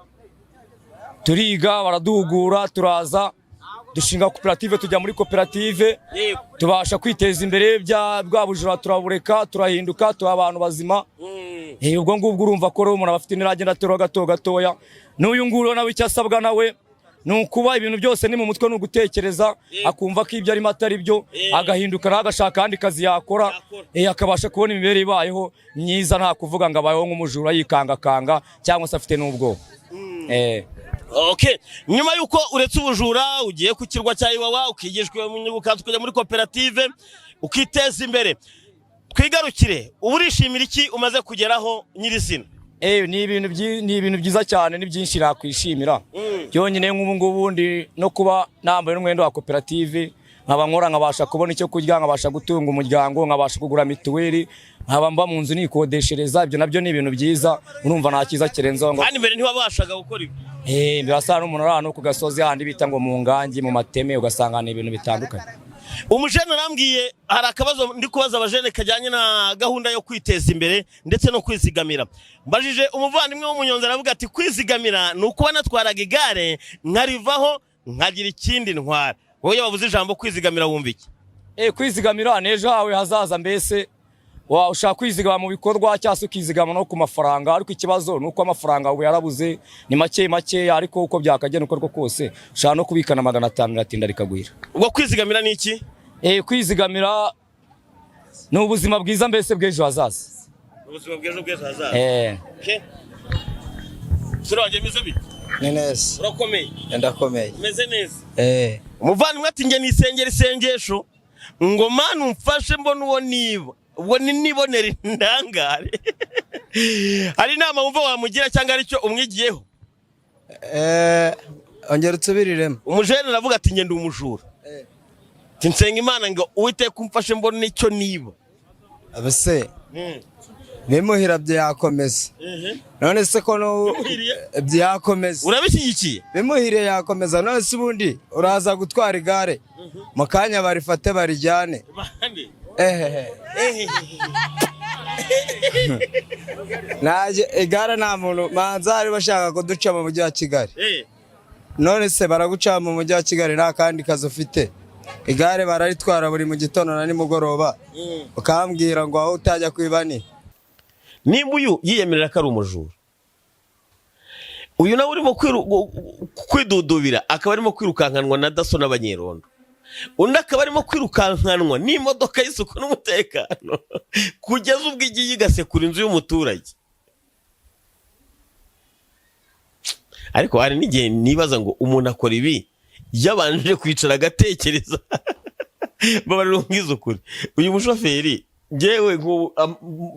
Speaker 4: turiga, baraduhugura, turaza dushinga koperative, tujya muri koperative, tubasha kwiteza imbere, bwa bujura turabureka, turahinduka, tuba abantu bazima. Ubwo ngubwo urumva ko umuntu aba afite iniragenda ateraho gato gatoya. N'uyu nguyu nawe icyo asabwa nawe ni ukuba ibintu byose ni mu mutwe, ni ugutekereza, akumva ko ibyo arimo atari byo, agahinduka nawe agashaka akandi kazi yakora, akabasha kubona imibereho ibayeho myiza, nta kuvuga ngo abayeho nk'umujura yikangakanga cyangwa se afite n'ubwoba.
Speaker 1: Okay. Nyuma yuko uretse ubujura ugiye ku kirwa cya Iwawa, ukigishwa ukaza ukajya muri koperative ukiteza imbere, twigarukire, ubu urishimira iki umaze kugeraho nyirizina?
Speaker 4: Ni ibintu byiza cyane, ni byinshi nakwishimira. Byonyine nk'ubu ngubu ndi no kuba nambaye n'umwenda wa koperative, nkaba nkora, nkabasha kubona icyo kurya, nkabasha gutunga umuryango, nkabasha kugura mituweli, nkaba mba mu nzu nikodeshereza, ibyo nabyo ni ibintu byiza, urumva nta cyiza kirenzeho ngo.
Speaker 1: Kandi mbere ntiwabashaga gukora ibi.
Speaker 4: Birasa n'umuntu uri ahantu ku gasozi handi bita ngo mu ngangi, mu mateme, ugasanga ni ibintu bitandukanye.
Speaker 1: Umujene arambwiye hari akabazo ndi kubaza abajene kajyanye na gahunda yo kwiteza imbere ndetse no kwizigamira. Mbajije umuvandimwe w'umunyonzi aravuga ati kwizigamira ni ukuba natwaraga igare nkarivaho nkagira ikindi ntwara. Wowe iyo bavuze ijambo kwizigamira wumva iki?
Speaker 4: Kwizigamira ni ejo hawe hazaza, mbese ushaka kwizigama mu bikorwa cyangwa se ukizigama no ku mafaranga, ariko ikibazo ni uko amafaranga ubu yarabuze, ni make makeya, ariko uko byakagenda uko ariko kose ushaka no kubikana 500 iratinda rikagwira.
Speaker 1: Ubwo kwizigamira ni iki?
Speaker 4: Kwizigamira ni ubuzima bwiza mbese bw'ejo hazaza.
Speaker 1: Ubuzima bw'ejo bw'ejo hazaza. Okay. Sura wanjye meze bite?
Speaker 5: Ni neza.
Speaker 1: Urakomeye?
Speaker 5: Ndakomeye.
Speaker 1: Meze neza. Umuvandimwe ati nge nisengera isengesho ngo Mana umfashe mbone uwo niba, ubwo nibonera indangare. Hari inama wumva wamugira cyangwa ari cyo umwigiyeho?
Speaker 5: Ongera utubiriremo.
Speaker 1: Umujene aravuga ati nge ndi umujura, nsenga Imana ngo Uwiteka umfashe mbone icyo niba.
Speaker 5: Abese Bimuhira byakomeza. None se ko no byakomeza?
Speaker 1: Urabishyigikiye?
Speaker 5: Bimuhiriye yakomeza. None se ubundi uraza gutwara igare mu kanya barifate barijyane? Ehehe, najye igare nta muntu manza hari bashaka kuduca mu mujyi wa Kigali. None se baraguca mu mujyi wa Kigali nta kandi kazi ufite? Igare bararitwara buri mu gitondo na nimugoroba, ukambwira ngo aho utajya kwiba ni
Speaker 1: Nimba uyu yiyemerera ko ari umujura, uyu nawe urimo kwidudubira akaba arimo kwirukankanwa na DASSO n'abanyerondo, undi akaba arimo kwirukankanwa n'imodoka y'isuku n'umutekano kugeza ubwo igiye igasekura inzu y'umuturage. Ariko hari n'igihe nibaza ngo umuntu akora ibi yabanje kwicara agatekereza? Babarira umbwiza ukuri, uyu mushoferi, ngewe nk'ubu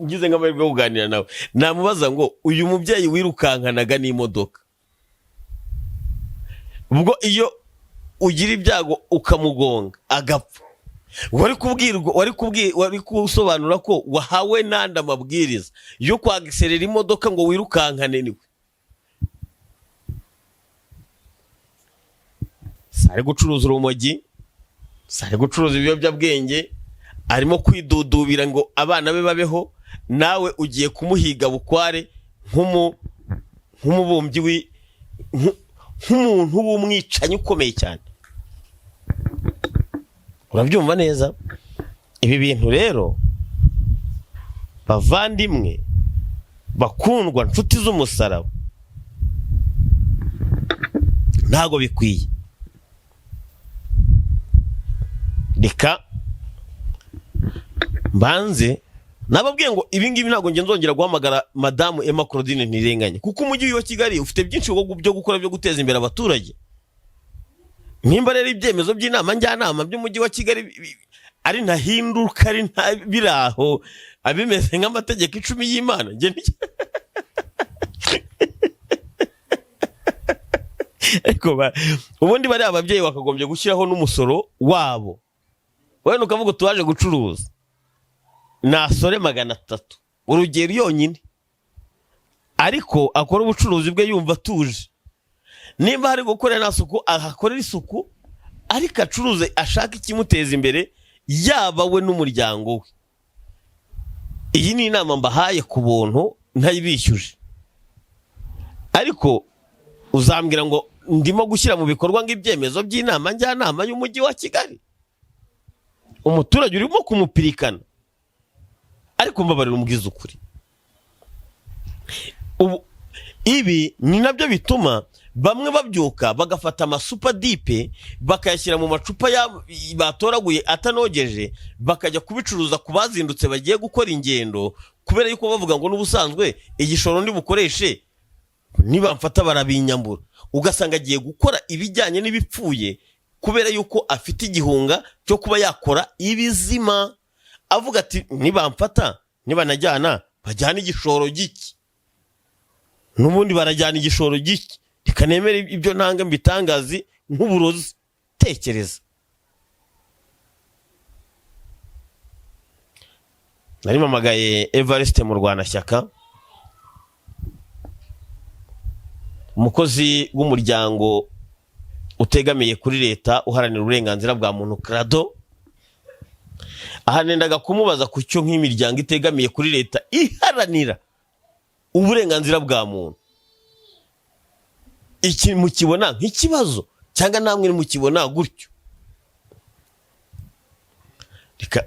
Speaker 1: ngize nk'amahirwe yo kuganira nawe, namubaza ngo uyu mubyeyi wirukankanaga n'imodoka, ubwo iyo ugira ibyago ukamugonga agapfa, wari kubwirwa, wari gusobanura ko wahawe n'andi amabwiriza yo kwagiserera imodoka ngo wirukankane niwe? Si ari gucuruza urumogi, si ari gucuruza ibiyobyabwenge, arimo kwidudubira ngo abana be babeho. Nawe ugiye kumuhiga bukware nk'umubumbyi nk'umuntu w'umwicanyi ukomeye cyane. Urabyumva neza? Ibi bintu rero, bavandimwe bakundwa, nshuti z'umusaraba, ntago bikwiye. Reka mbanze nababwiye ngo ibi ngibi ntabwo njye nzongera guhamagara madamu Emma Claudine Ntirenganya, kuko umujyi wa Kigali ufite byinshi byo gukora byo guteza imbere abaturage. Nimba rero ibyemezo by'inama njyanama by'umujyi wa Kigali ari ntahinduka, ari nta biraho abimeze nk'amategeko 10 y'Imana, njye ariko ubundi bariya ababyeyi bakagombye gushyiraho n'umusoro wabo. Wenda ukavuga uti waje gucuruza nasore 300 urugero yonyine, ariko akora ubucuruzi bwe yumva atuje. Nimba hari gukorera nta suku, ahakorera isuku, ariko acuruze ashaka ikimuteza imbere, yaba we n'umuryango we. Iyi ni inama mbahaye ku buntu ntayibishyuje, ariko uzambwira ngo ndimo gushyira mu bikorwa ngo ibyemezo by'inama njyanama y'umujyi wa Kigali, umuturage urimo kumupirikana. Ariko mbabarira umbwize ukuri, ubu ibi ni nabyo bituma bamwe babyuka bagafata amasupa dipe bakayashyira mu macupa batoraguye atanogeje, bakajya kubicuruza ku bazindutse bagiye gukora ingendo, kubera yuko bavuga ngo n'ubusanzwe igishoro ndibukoreshe nibamfata barabinyambura. Ugasanga agiye gukora ibijyanye n'ibipfuye kubera yuko afite igihunga cyo kuba yakora ibizima, avuga ati nibamfata nibanajyana bajyana igishoro giki, n'ubundi barajyana igishoro giki, reka nemere ibyo ntanga mbitangazi nk'uburozi. Tekereza, nari mpamagaye Evariste Murwanashyaka, umukozi w'umuryango utegamiye kuri leta uharanira uburenganzira bwa muntu CRADO. Aha nendaga kumubaza ku cyo nk'imiryango itegamiye kuri leta iharanira uburenganzira bwa muntu, iki mukibona nk'ikibazo cyangwa namwe mukibona gutyo? Reka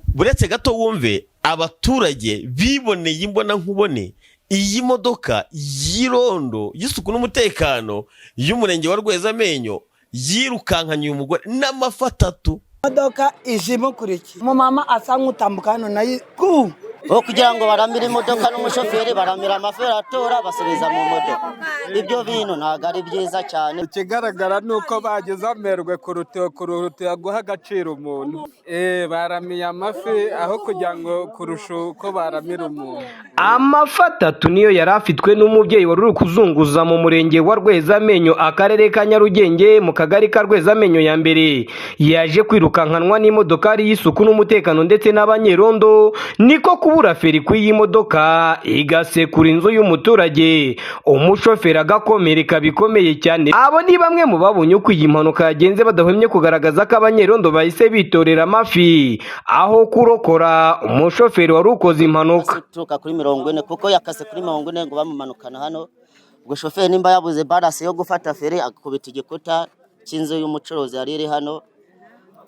Speaker 1: buretse gato wumve abaturage biboneye imbona nkubone iyi modoka y'irondo y'isuku n'umutekano y'umurenge wa Rwezamenyo yirukankanye uyu mugore n'amafi 3.
Speaker 6: Imodoka ije imukurikiye, umumama asa nk'utambuka hano nayo ku
Speaker 7: bo kugira ngo baramire imodoka n'umushoferi, baramira amafi baratora basubiza mu modoka. Ibyo bintu ntabwo ari byiza cyane.
Speaker 8: Ikigaragara ni uko bagize amerwe kuruta guha agaciro umuntu. Baramiye amafi aho kugira ngo kurusha uko baramira umuntu.
Speaker 9: Amafi atatu niyo yari afitwe n'umubyeyi wari uri kuzunguza mu murenge wa Rwezamenyo, akarere ka Nyarugenge, mu kagari ka Rwezamenyo ya mbere. Yaje kwirukankanwa n'imodokari y'isuku n'umutekano ndetse n'abanyerondo, niko kubura feri kw'iyi modoka igasekura inzu y'umuturage, umushoferi agakomereka bikomeye cyane. Abo ni bamwe mu babonye uko iyi mpanuka yagenze, badahwemye kugaragaza ko abanyerondo bahise bitorera amafi aho kurokora umushoferi wari ukoze impanuka.
Speaker 7: Uturuka kuri 40, kuko yakase kuri 40 ngo bamumanukana hano. Ubwo shoferi nimba yabuze balance yo gufata feri, akubita igikuta cy'inzu y'umucuruzi yari iri hano.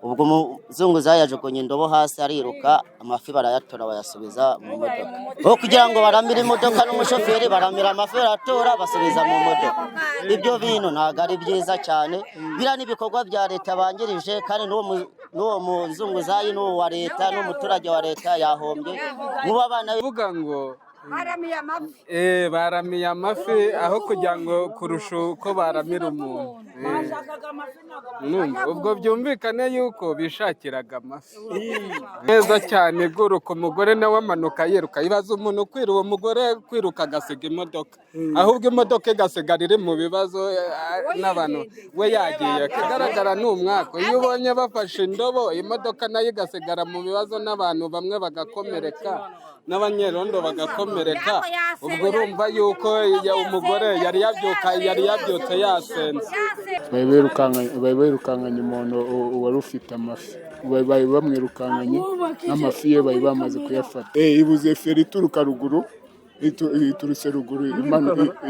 Speaker 7: Ubwo umuzunguzayi yajugunye indobo hasi ariruka, amafi barayatora bayasubiza mu modoka. Aho kugira ngo baramire imodoka n'umushoferi, baramira amafi, baratora basubiza mu modoka. Ibyo bintu ntabwo ari byiza cyane. Biriya ni ibikorwa bya leta bangirije, kandi n'uwo muzunguzayi n'uwo wa leta n'umuturage wa leta yahombye. Nk'ubu abana
Speaker 8: Kuvuga ngo baramiye amafi aho kugira ngo kurusha uko baramira umuntu. Ubwo byumvikane yuko bishakiraga amafi neza cyane. Guruka umugore nawe amanuka yiruka, ibaza umuntu kwira uwo mugore kwiruka agasiga imodoka, ahubwo imodoka igasigara iri mu bibazo n'abantu, we yagiye. Kigaragara ni umwaka, iyo ubonye bafashe indobo, imodoka nayo igasigara mu bibazo n'abantu bamwe bagakomereka n'abanyerondo bagakomereka, ubwo urumva yuko umugore yari yabyutse yasenze.
Speaker 10: Bari birukankanye umuntu wari ufite amafi, bari bamwirukankanye n'amafi ye, bari bamaze kuyafata. Ibuze feri ituruka ruguru, iturutse ruguru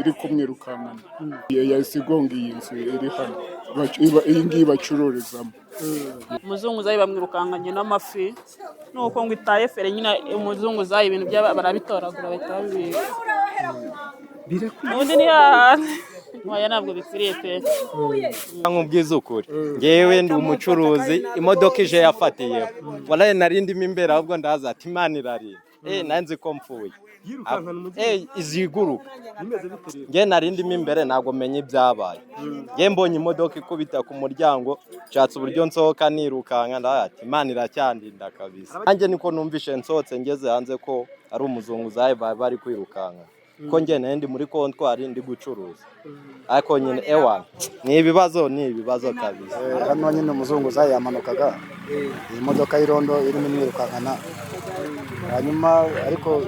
Speaker 10: iri kumwirukankana, yahise igonga iyi nzu iri hano, iyi ngiyi bacururizamo.
Speaker 11: Umuzunguzayi bamwirukankanye n'amafi, nuko ngo itaye feri nyine, umuzunguzayi ibintu byaba barabitoragura bahita babibika. Ubundi ni hahandi, oya, ntabwo bikwiriye pe.
Speaker 12: Nkubwiza ukuri, ngewe ndi umucuruzi, imodoka ije yafatiyeho, walayi nari ndimo imbere, ahubwo ndaza ati Imana irarinda, nari nzi ko mpfuye. Iziguruka, ngewe nari ndimo imbere, ntabwo menya ibyabaye. Ngewe mbonye imodoka ikubita ku muryango, nshatse uburyo nsohoka nirukanka, ndavuga ati Imana iracyandinda kabisa. Nanjye niko numvishe nsohotse ngeze hanze ko ari umuzunguzayi bari kwirukanka, ko njye nari ndi muri kontwari ndi gucuruza, ariko nyine ewa ni ibibazo, ni ibibazo kabisa.
Speaker 13: Hano nyine umuzunguzayi yamanukaga, iyi modoka y'irondo irimo imwirukankana. Hanyuma ariko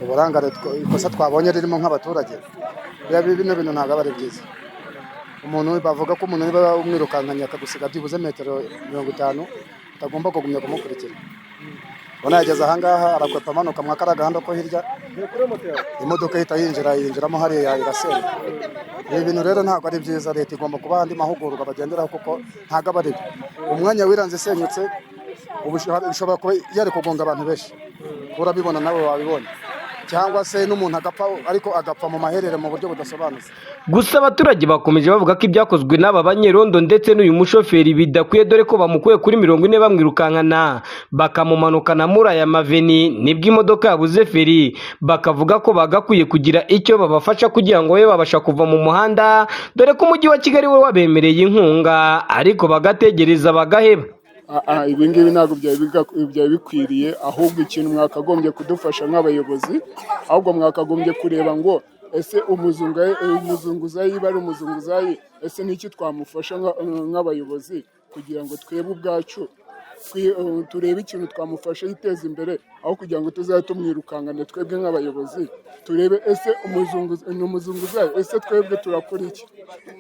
Speaker 13: uburangare, ikosa twabonye ririmo nk'abaturage, bino bintu ntabwo aba ari byiza. Umuntu bavuga ko umuntu niba umwirukankanye akagusiga byibuze metero 50, utagomba kugumya kumukurikira. Ubona yageze ahangaha arakwepa, amanuka mwa kariya gahanda ko hirya, imodoka ihita yinjira, yinjiramo hariya irasenya. Ibi bintu rero ntabwo ari byiza. Leta igomba kubaha andi mahugurwa bagenderaho, kuko ntabwo aba ari byo. Umwanya wiranze isenyutse, ubu ishobora kuba yari kugonga abantu benshi, urabibona nawe wabibonye, cyangwa se n'umuntu agapfa, ariko agapfa mu maherere mu buryo budasobanutse.
Speaker 9: Gusa abaturage bakomeje bavuga ko ibyakozwe n'aba banyerondo ndetse n'uyu mushoferi bidakwiye, dore ko bamukuye kuri 40 bamwirukankana, bakamumanukana muri aya maveni, nibwo imodoka yabuze feri. Bakavuga ko bagakwiye kugira icyo babafasha kugira ngo babe babasha kuva mu muhanda, dore ko umujyi wa Kigali we wabemereye inkunga, ariko bagategereza bagaheba.
Speaker 10: Ibi ngibi ntabwo byari bikwiriye. Ahubwo ikintu mwakagombye kudufasha nk'abayobozi, ahubwo mwakagombye kureba ngo ese umuzunguzayi niba ari umuzunguzayi, ese n'iki twamufasha nk'abayobozi kugira ngo twebwe ubwacu turebe ikintu twamufasha yiteza imbere, aho kugira ngo tuzajye tumwirukankana. Twebwe nk'abayobozi turebe ese ni umuzunguzayi, ese twebwe turakora iki?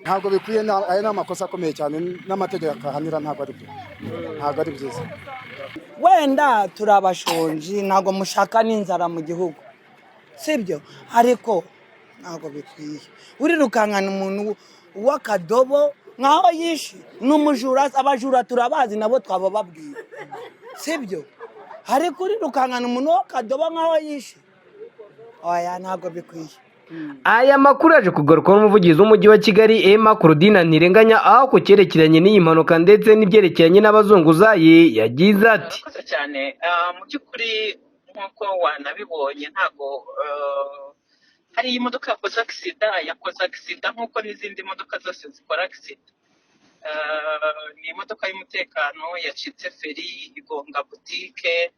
Speaker 13: Ntabwo bikwiye, aya ni amakosa akomeye cyane n'amategeko ahanira. Ntabwo ari byo, ntabwo ari byiza.
Speaker 6: Wenda turi abashonji, ntabwo mushaka n'inzara mu gihugu, sibyo? Ariko ntabwo bikwiye, urirukankana umuntu w'akadobo nkaho yishe, ni umujura. Abajura turabazi, nabo twaba babwiye, sibyo? Ariko urirukankana umuntu w'akadobo nkaho yishe, oya, ntabwo bikwiye.
Speaker 9: Aya makuru yaje kugarukwaho n'umuvugizi w'umujyi wa Kigali, Emma Claudine Ntirenganya, aho ku cyerekeranye n'iyi mpanuka ndetse n'ibyerekeranye n'abazunguzayi yagize ati:
Speaker 14: Murakoze cyane. Mu by'ukuri nk'uko wanabibonye, ntabwo Hariya imodoka yakoze accident, yakoze accident nk'uko n'izindi modoka zose zikora accident. Ni imodoka y'umutekano yacitse feri igonga butike.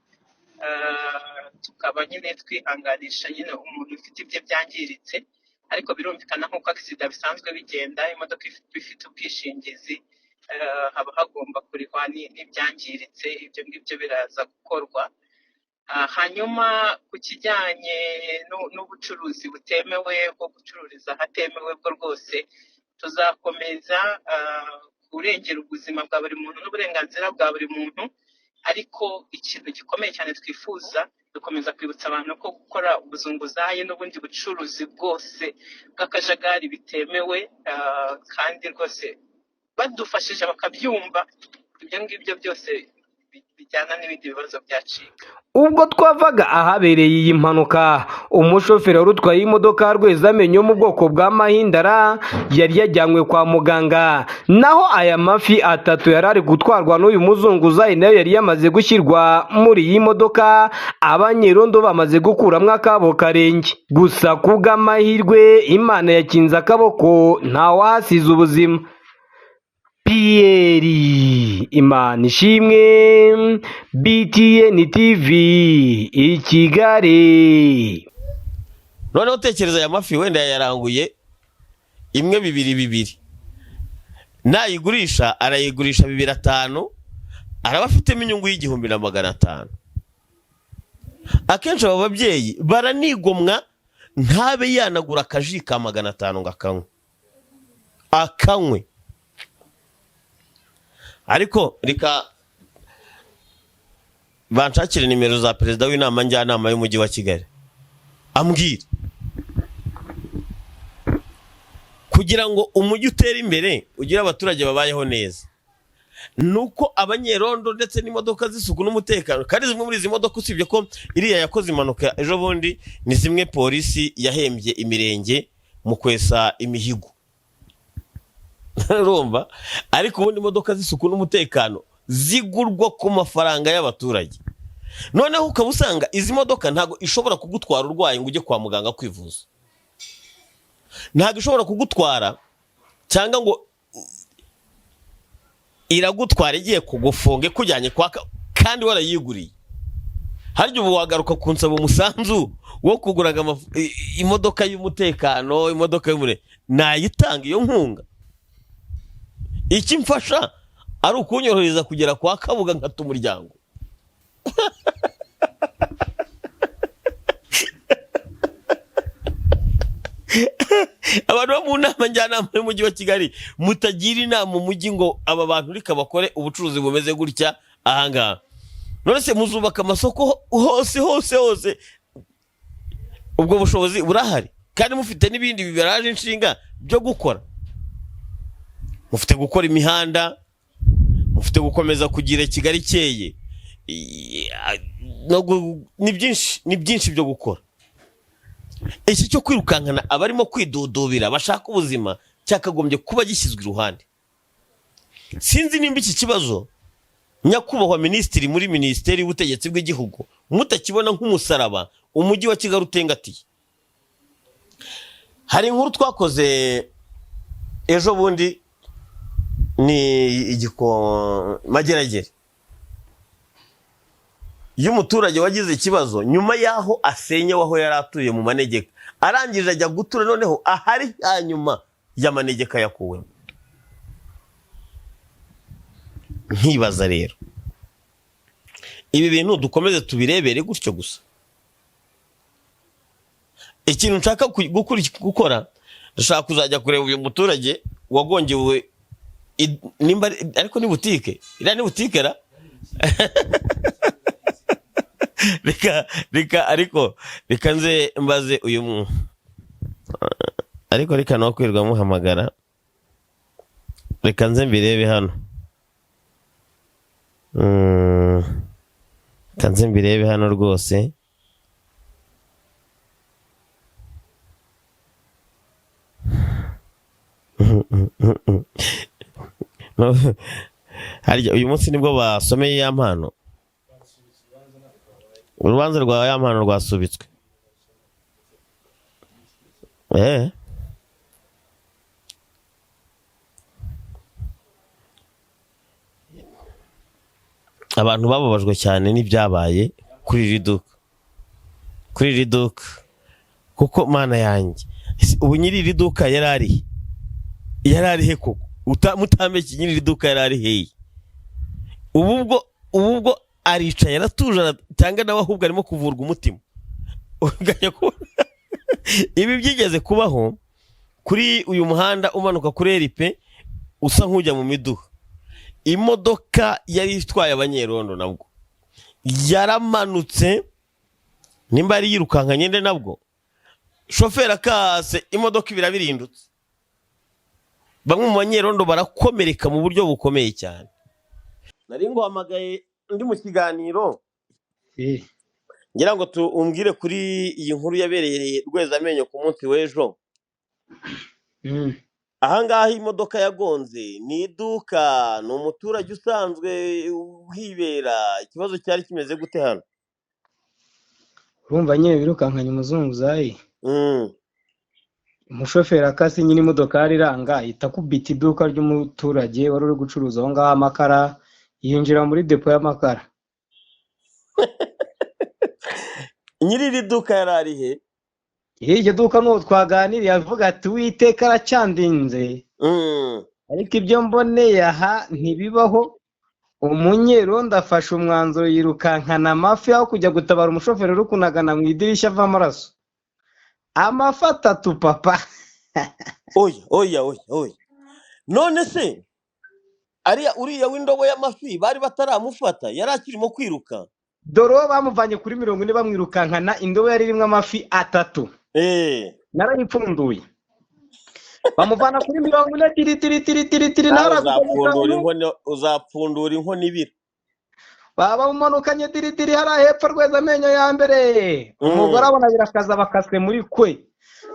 Speaker 14: Tukaba nyine twihanganisha nyine umuntu ufite ibye byangiritse, ariko birumvikana nk'uko accident bisanzwe bigenda, imodoka ifite ubwishingizi, haba hagomba kurihwa n'ibyangiritse, ibyo ngibyo biraza gukorwa. Hanyuma ku kijyanye n'ubucuruzi butemewe bwo gucururiza ahatemewe, bwo rwose tuzakomeza kurengera ubuzima bwa buri muntu n'uburenganzira bwa buri muntu. Ariko ikintu gikomeye cyane twifuza, dukomeza kwibutsa abantu ko gukora ubuzunguzayi n'ubundi bucuruzi bwose bw'akajagari bitemewe, kandi rwose badufashije bakabyumva, ibyo ngibyo byose bijyana n'ibindi bibazo byacika.
Speaker 9: Ubwo twavaga ahabereye iyi mpanuka, umushoferi wari utwaye imodoka Rwezamenyo yo mu bwoko bwa Mahindra yari yajyanywe kwa muganga, naho aya mafi atatu yari ari gutwarwa n'uyu muzunguzayi nayo yari yamaze gushyirwa muri iyi modoka, abanyerondo bamaze gukuramo akabo karenge. Gusa kubw'amahirwe Imana yakinze akaboko, ntawahasize ubuzima. Pierre Imanishimwe, BTN TV i Kigali.
Speaker 1: Noneho utekereza aya mafi wenda yayaranguye imwe bibiri bibiri, nayigurisha arayigurisha bibiri atanu, araba afitemo inyungu y'1500. Akenshi aba babyeyi baranigomwa, ntabe yanagura akaji ka 500 ngo akanywe akanywe. Ariko reka banshakire nimero za perezida w'inama njyanama y'umujyi wa Kigali, ambwire kugira ngo umujyi utere imbere, ugire abaturage babayeho neza, nuko abanyerondo ndetse n'imodoka z'isuku n'umutekano. Kandi zimwe muri izi modoka, usibye ko iriya yakoze impanuka ejo bundi, ni zimwe polisi yahembye imirenge mu kwesa imihigo, urumva. Ariko ubundi imodoka z'isuku n'umutekano zigurwa ku mafaranga y'abaturage. Noneho ukaba usanga izi modoka ntabwo ishobora kugutwara urwaye ngo ujye kwa muganga kwivuza, ntabwo ishobora kugutwara cyangwa ngo iragutwara igiye kugufunga ikujyanye kwa kandi warayiguriye. Harya ubu wagaruka kunsaba umusanzu wo kugura imodoka y'umutekano, imodoka y'umurenge, nayitanga iyo nkunga? Icyo imfasha ari ukunyorohereza kugera kwa Kabuga nkata umuryango. Abantu bo mu nama njyanama y'umujyi wa Kigali, mutagira inama umujyi ngo aba bantu reka bakore ubucuruzi bumeze gutya ahangaha. None se muzubaka amasoko hose hose hose? Ubwo bushobozi burahari, kandi mufite n'ibindi bibaraje inshinga byo gukora. Mufite gukora imihanda, mufite gukomeza kugira Kigali ikeye, ni byinshi, ni byinshi byo gukora. Iki cyo kwirukankana abarimo kwidudubira bashaka ubuzima cyakagombye kuba gishyizwe iruhande. Sinzi nimba iki kibazo, nyakubahwa minisitiri muri minisiteri y'ubutegetsi bw'igihugu, mutakibona nk'umusaraba umujyi wa Kigali utengatiye. Hari inkuru twakoze ejo bundi, ni igiko Mageragere, y'umuturage wagize ikibazo nyuma y'aho asenyewe aho yari atuye mu manegeka, arangije ajya gutura noneho ahari hanyuma y'amanegeka yakuwemo. Nkibaza rero, ibi bintu dukomeze tubirebere gutyo gusa? Ikintu nshaka gukora, ndashaka kuzajya kureba uyu muturage wagongewe nimba ariko ni butike, iriya ni butike ra? Reka reka, ariko reka nze mbaze uyu ariko reka no kwirirwa muhamagara, reka nze mbirebe hano. Reka nze mbirebe hano rwose. Harya uyu munsi nibwo basomeye ya mpano, urubanza rwa ya mpano rwasubitswe. Abantu bababajwe cyane n'ibyabaye kuri iri duka, kuri iri duka, kuko mana yanjye, ubu nyiri iri duka yari ari he? Yari ari he koko? Mutambeshye, nyiri iri duka yari ari hehe? Ubu ubwo aricaye aratuje, cyangwa nawe ahubwo arimo kuvurwa umutima? Ugajya kubona ibi byigeze kubaho kuri uyu muhanda umanuka kuri eripe usa nk'ujya mu miduha. Imodoka yari itwaye abanyerondo nabwo yaramanutse, nimba yari yirukanka nyine, nabwo shoferi akase imodoka ibirabirindutse, bamwe mu banyerondo barakomereka mu buryo bukomeye cyane. Nari nguhamagaye ndi mu kiganiro ngira ngo umbwire kuri iyi nkuru yabereye Rwezamenyo ku munsi w'ejo. Ahangaha imodoka yagonze ni iduka, ni umuturage usanzwe uhibera. Ikibazo cyari kimeze gute hano?
Speaker 15: Urumva nyine birukankanye umuzunguzayi, umushoferi akase nyine imodokari iranga, ihita akubita iduka ry'umuturage wari uri gucuruza aho ngaho amakara, yinjira muri depo y'amakara.
Speaker 1: Nyiri iri duka yari ari he?
Speaker 15: Iryo duka n'uwo twaganiriye avuga ati Uwiteka aracyandinze, ariko ibyo mboneye aha ntibibaho. Umunyerondo afashe umwanzuro yirukankana amafi aho kujya gutabara umushoferi uri kunagana mu idirishya ava amaraso. Amafi atatu papa.
Speaker 1: Oya, oya, oya, oya! None se ariya uriya w'indobo y'amafi bari bataramufata, yari akirimo kwiruka?
Speaker 15: Dore uwo bamuvanye kuri 40 bamwirukankana indobo yari irimo amafi atatu. Narayipfunduye. Bamuvana kuri 40 tiri tiri tiri tiri tiri.
Speaker 1: Nawe
Speaker 15: Nawe
Speaker 1: uzapfundura inkono, uzapfundura inkono ibira.
Speaker 15: Baba bamumanukanye tiri tiri hariya hepfo Rwezamenyo ya mbere. Umugore abona birakaza, bakaswe muri kwe.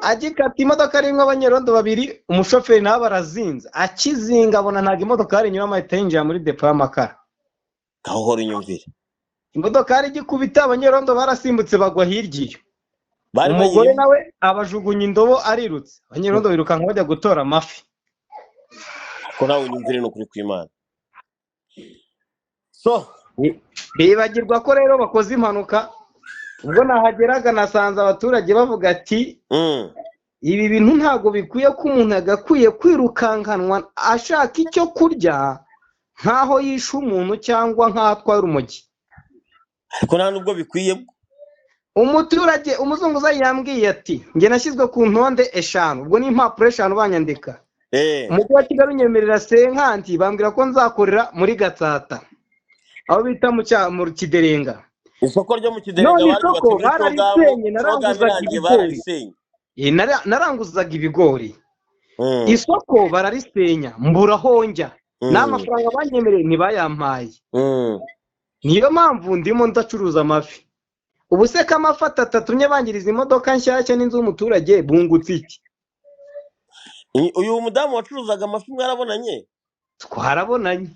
Speaker 15: Agikata imodoka irimo abanyerondo babiri, umushoferi nawe barazinze. Akizinga abona ntabwo imodokari inyuramo, ahita yinjira muri depo y'amakara.
Speaker 1: Gahoro inyumvire.
Speaker 15: Imodokari igikubita, abanyerondo barasimbutse bagwa hirya iyo.
Speaker 1: Bari
Speaker 15: Umugore
Speaker 1: bayirimo.
Speaker 15: nawe abajugunya indobo arirutse. Abanyerondo birukanka bajya gutora amafi.
Speaker 1: Ko nawe unyumvire, ni ukuri kw'Imana. So
Speaker 15: Bibagirwa ko rero bakoze impanuka. Ubwo nahageraga nasanze abaturage bavuga ati ibi bintu ntabwo bikwiye ko umuntu agakwiye kwirukankanwa ashaka icyo kurya nk'aho yishe umuntu cyangwa nk'aho atwaye urumogi.
Speaker 1: Ariko nta nubwo bikwiye.
Speaker 15: Umuturage umuzunguzayi yambwiye ati njye nashyizwe ku ntonde 5, ubwo ni impapuro 5 banyandika. Umujyi wa Kigali unyemerera senkanti, bambwira ko nzakorera muri Gatsata aho bita mu Kiderenga.
Speaker 1: Isoko ryo mu Kiderenga
Speaker 15: None
Speaker 1: baryubatse
Speaker 15: isoko
Speaker 1: muri Cogamu,
Speaker 15: bararisenye,
Speaker 1: Cogamu
Speaker 15: naranguzaga
Speaker 1: irangiye
Speaker 15: ibigori.
Speaker 1: bararisenye.
Speaker 15: Naranguzaga ibigori, isoko bararisenya, mbura aho njya, n'amafaranga banyemereye ntibayampaye. Niyo mpamvu ndimo ndacuruza amafi. Ubu se ko amafi atatu atumye bangiriza imodoka nshyashya n'inzu y'umuturage, bungutse iki?
Speaker 1: Uyu mudamu wacuruzaga amafi mwarabonanye?
Speaker 15: Twarabonanye.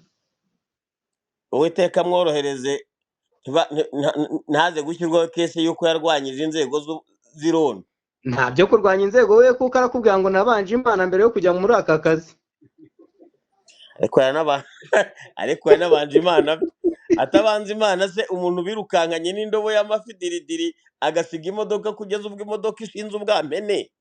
Speaker 1: Uwiteka amworohereze, ntaze gushyirwaho kese y'uko yarwanyije inzego z'irondo.
Speaker 15: Nta byo kurwanya inzego we, kuko arakubwira ngo nabanje Imana mbere yo kujya muri aka kazi.
Speaker 1: Ariko yanabanje Imana, atabanza Imana se umuntu birukankanye n'indobo y'amafi diridiri agasiga imodoka kugeza ubwo imodoka ishinze ubwampene?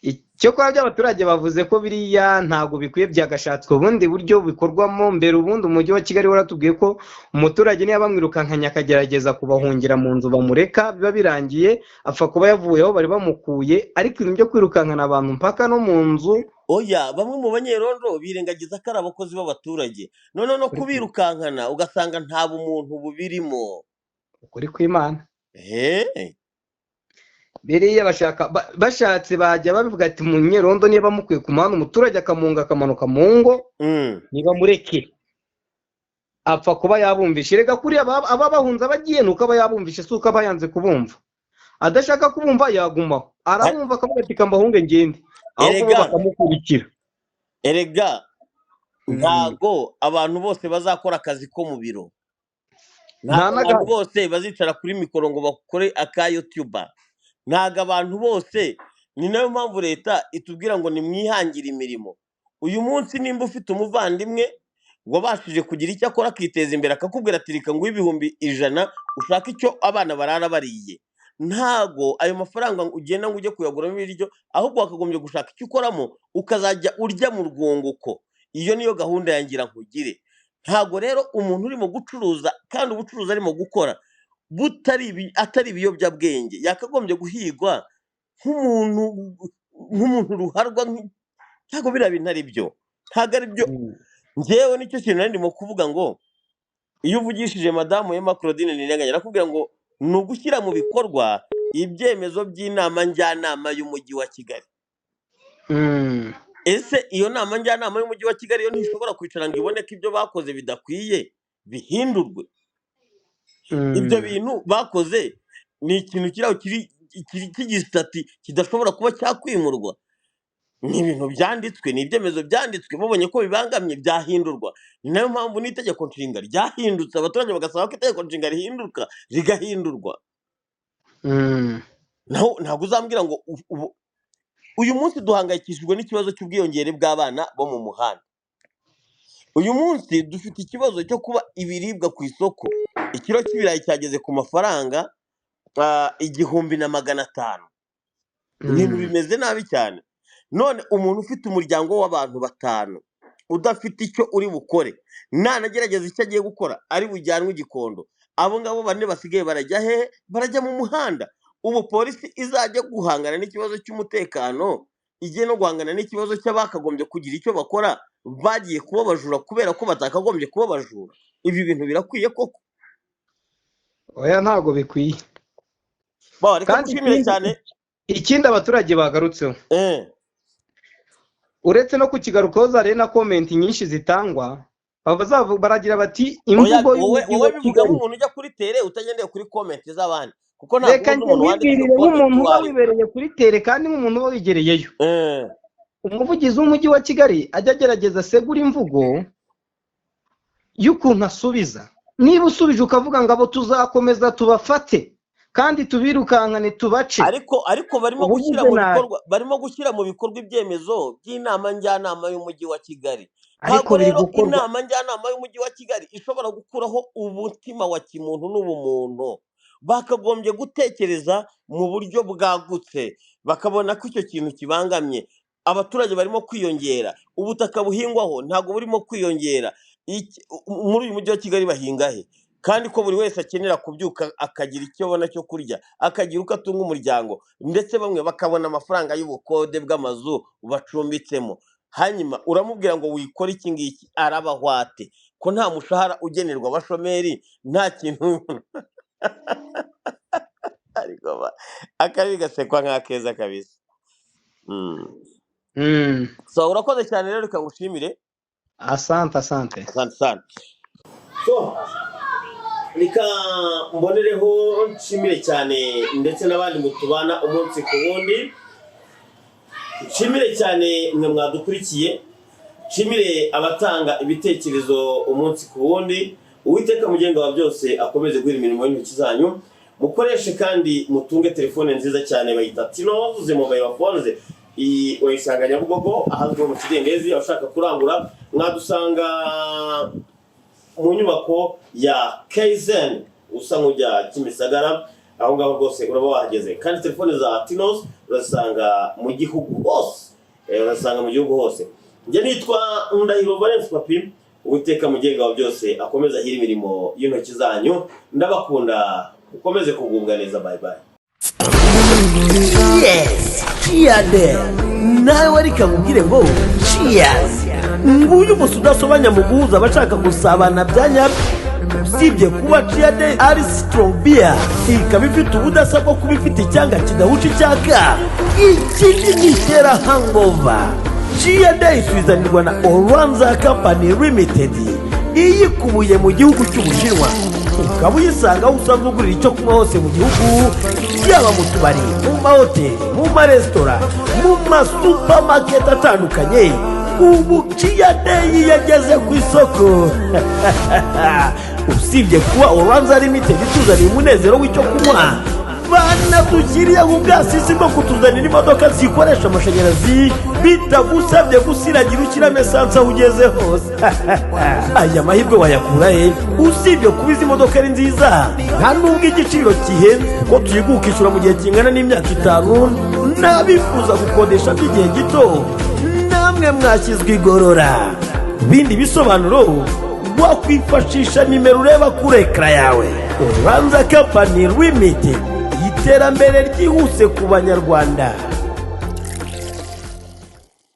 Speaker 15: Icyakora by'abaturage bavuze ko biriya ntabwo bikwiye, byagashatswe ubundi buryo bikorwamo mbere. Ubundi umujyi wa Kigali waratubwiye ko umuturage niba bamwirukankanye akagerageza kubahungira mu nzu bamureka, biba birangiye, apfa kuba yavuye aho bari bamukuye. Ariko ibintu byo kwirukankana abantu mpaka no mu nzu.
Speaker 1: Oya, bamwe mu banyerondo birengagiza ko ari abakozi b'abaturage, none no kubirukankana ugasanga nta bumuntu bubirimo.
Speaker 15: Ukuri kw'Imana. Biriya bashatse bajya babivuga ati umunyerondo niba mukwiye ku muhanda umuturage akamunga akamanuka mu ngo, niba mureke apfa kuba yabumvishe. Rega kuriya aba bahunze abagiye nuko aba yabumvishe, si uko aba yanze kubumva. Adashaka kubumva yagumaho, arabumva akavuga ati kambahunge ngende, ahubwo bo bakamukurikira.
Speaker 1: Erega ntago abantu bose bazakora akazi ko mu biro,
Speaker 15: Nta
Speaker 1: ntabwo abantu bose bazicara kuri mikoro ngo bakore aka YouTuber. Ntabwo abantu bose, ni nayo mpamvu leta itubwira ngo nimwihangire imirimo. Uyu munsi nimba ufite umuvandimwe wabashije kugira icyo akora akiteza imbere, akakubwira ati reka nguhe 100,000 ushake icyo abana barara bariye, ntago ayo mafaranga ugenda ngo ujye kuyaguramo ibiryo, ahubwo wakagombye gushaka icyo ukoramo ukazajya urya mu rwunguko. Iyo niyo gahunda ya ngira nkugire. Ntago rero umuntu urimo gucuruza kandi ubucuruzi arimo gukora butari atari ibiyobyabwenge yakagombye guhigwa nk'umuntu ruharwa. Ntabwo biriya bintu ari byo, ntabwo ari byo. Njyewe nicyo kintu nari ndimo kuvuga ngo iyo uvugishije madamu Emma Claudine Nirenganya, arakubwira ngo ni ugushyira mu bikorwa ibyemezo by'inama njyanama y'umujyi wa Kigali. Ese iyo nama njyanama y'umujyi wa Kigali yo ntishobora kwicara ngo ibone ko ibyo bakoze bidakwiye bihindurwe? Ibyo bintu bakoze ni ikintu kiri aho kiri cy'igisitati kidashobora kuba cyakwimurwa. Ni ibintu byanditswe, ni ibyemezo byanditswe, babonye ko bibangamye byahindurwa. Ni nayo mpamvu n'itegeko nshinga ryahindutse, abaturage bagasaba ko itegeko nshinga rihinduka, rigahindurwa. Naho ntabwo uzambwira ngo uyu munsi duhangayikishijwe n'ikibazo cy'ubwiyongere bw'abana bo mu muhanda. Uyu munsi dufite ikibazo cyo kuba ibiribwa ku isoko, ikiro cy'ibirayi cyageze ku mafaranga 1,500. Ibintu bimeze nabi cyane. None umuntu ufite umuryango w'abantu 5 udafite icyo uri bukore, nanagerageza icyo agiye gukora ari bujyanwe i Gikondo, abo ngabo 4 basigaye barajya hehe? Barajya mu muhanda. Ubu polisi izajya guhangana n'ikibazo cy'umutekano, igiye no guhangana n'ikibazo cy'abakagombye kugira icyo bakora bagiye kuba abajura kubera ko batakagombye kuba abajura. Ibi bintu birakwiye koko?
Speaker 15: Oya, ntabwo bikwiye.
Speaker 1: Reka
Speaker 15: Kandi
Speaker 1: ngushimire cyane.
Speaker 15: Ikindi abaturage bagarutseho, uretse no kukigarukaho, zari na komenti nyinshi zitangwa, baragira bati
Speaker 1: Oya,
Speaker 15: imvugo
Speaker 1: wowe
Speaker 15: y'umujyi
Speaker 1: wowe
Speaker 15: wa
Speaker 1: bivuga
Speaker 15: Kigali.
Speaker 1: nk'umuntu ujya kuri tere utagendeye kuri komenti z'abandi, kuko ntabwo
Speaker 15: Reka
Speaker 1: uzi
Speaker 15: njye
Speaker 1: umuntu wanditse
Speaker 15: nibwirire
Speaker 1: comment
Speaker 15: nk'umuntu
Speaker 1: uwo
Speaker 15: uba
Speaker 1: ari we.
Speaker 15: wibereye kuri tere kandi nk'umuntu uba wigereyeyo. Umuvugizi w'umujyi wa Kigali ajya agerageza asegura imvugo y'ukuntu asubiza. Niba usubije ukavuga ngo abo tuzakomeza tubafate kandi tubirukankane tubace,
Speaker 1: Ariko barimo
Speaker 15: ubu
Speaker 1: gushyira
Speaker 15: uvuze
Speaker 1: mu
Speaker 15: nabi.
Speaker 1: bikorwa, barimo gushyira mu bikorwa ibyemezo by'inama njyanama y'umujyi wa Kigali.
Speaker 15: Ariko
Speaker 1: Ntabwo
Speaker 15: biri
Speaker 1: rero
Speaker 15: gukorwa.
Speaker 1: inama njyanama y'umujyi wa Kigali ishobora gukuraho umutima wa kimuntu n'ubumuntu. Bakagombye gutekereza mu buryo bwagutse, bakabona ko icyo kintu kibangamye. Abaturage barimo kwiyongera, ubutaka buhingwaho ntabwo burimo kwiyongera. Muri uyu mujyi wa Kigali bahinga he? Kandi ko buri wese akenera kubyuka akagira icyo abona cyo kurya, akagira uko atunga umuryango, ndetse bamwe bakabona amafaranga y'ubukode bw'amazu bacumbitsemo. Hanyuma uramubwira ngo wikore iki ngiki, arabahwate ko nta mushahara ugenerwa abashomeri, nta kintu. Ariko akabi gasekwa nk'akeza kabisa. So urakoze cyane rero, reka ngushimire.
Speaker 15: Asante, asante.
Speaker 1: Asante sana. So reka mbonereho nshimire cyane ndetse n'abandi mutubana umunsi ku wundi. Nshimire cyane mwe mwadukurikiye, nshimire abatanga ibitekerezo umunsi ku wundi. Uwiteka mugenga wa byose akomeze guhira imirimo y'intoki zanyu. Mukoreshe kandi mutunge telefone nziza cyane bayita Tinoze mobile phones. Iyi wayisanga Nyabugogo ahazwi nko mu Kidendezi. Abashaka kurangura mwadusanga mu nyubako ya KZN usa nk'ujya Kimisagara, aho ngaho rwose uraba wahageze. Kandi telefone za Tinos urazisanga mu gihugu hose, urazisanga mu gihugu hose. Njye nitwa Ndahiro Valence Papi. Uwiteka mugenga wa byose akomeze ahire imirimo y'intoki zanyu. Ndabakunda, ukomeze kugubwa neza. Bye bye.
Speaker 16: Yes, cheers. Nawe reka nkubwire ngo cheers. Nguyu umunsi udasobanya mu guhuza abashaka gusabana bya nyabyo. Usibye kuba Cheers ari strong beer, ikaba ifite ubudasa bwo kuba ifite icyanga kidahusha icyaka, ikindi ntitera hangover. Cheers isubizanirwa na Oranza Company Limited, iyikubuye mu gihugu cy'Ubushinwa, ukaba uyisanga aho usanzwe ugurira icyo kunywa hose mu gihugu, yaba mu tubari, mu mahoteli, mu maresitora, mu masupamaketi atandukanye. Ubu Cheers yageze ku isoko. Usibye kuba Oranza Limited ituzaniye umunezero w'icyo kunywa. Banadushyiriyeho ubwasisi bwo kutuzanira imodoka zikoresha amashanyarazi, bitagusabye gusiragira ushyiramo esanse aho ugeze hose. Aya mahirwe wayakura he, usibye kuba izi modoka ari nziza, nta nubwo igiciro kihenze, kuko tuyiguha ukishyura mu gihe kingana n'imyaka 5? N'abifuza gukodesha by'igihe gito, namwe mwashyizwe igorora. Bindi bisobanuro wakwifashisha nimero ureba kuri ekara yawe. Urubanza Company Limited, iterambere ryihuse ku Banyarwanda.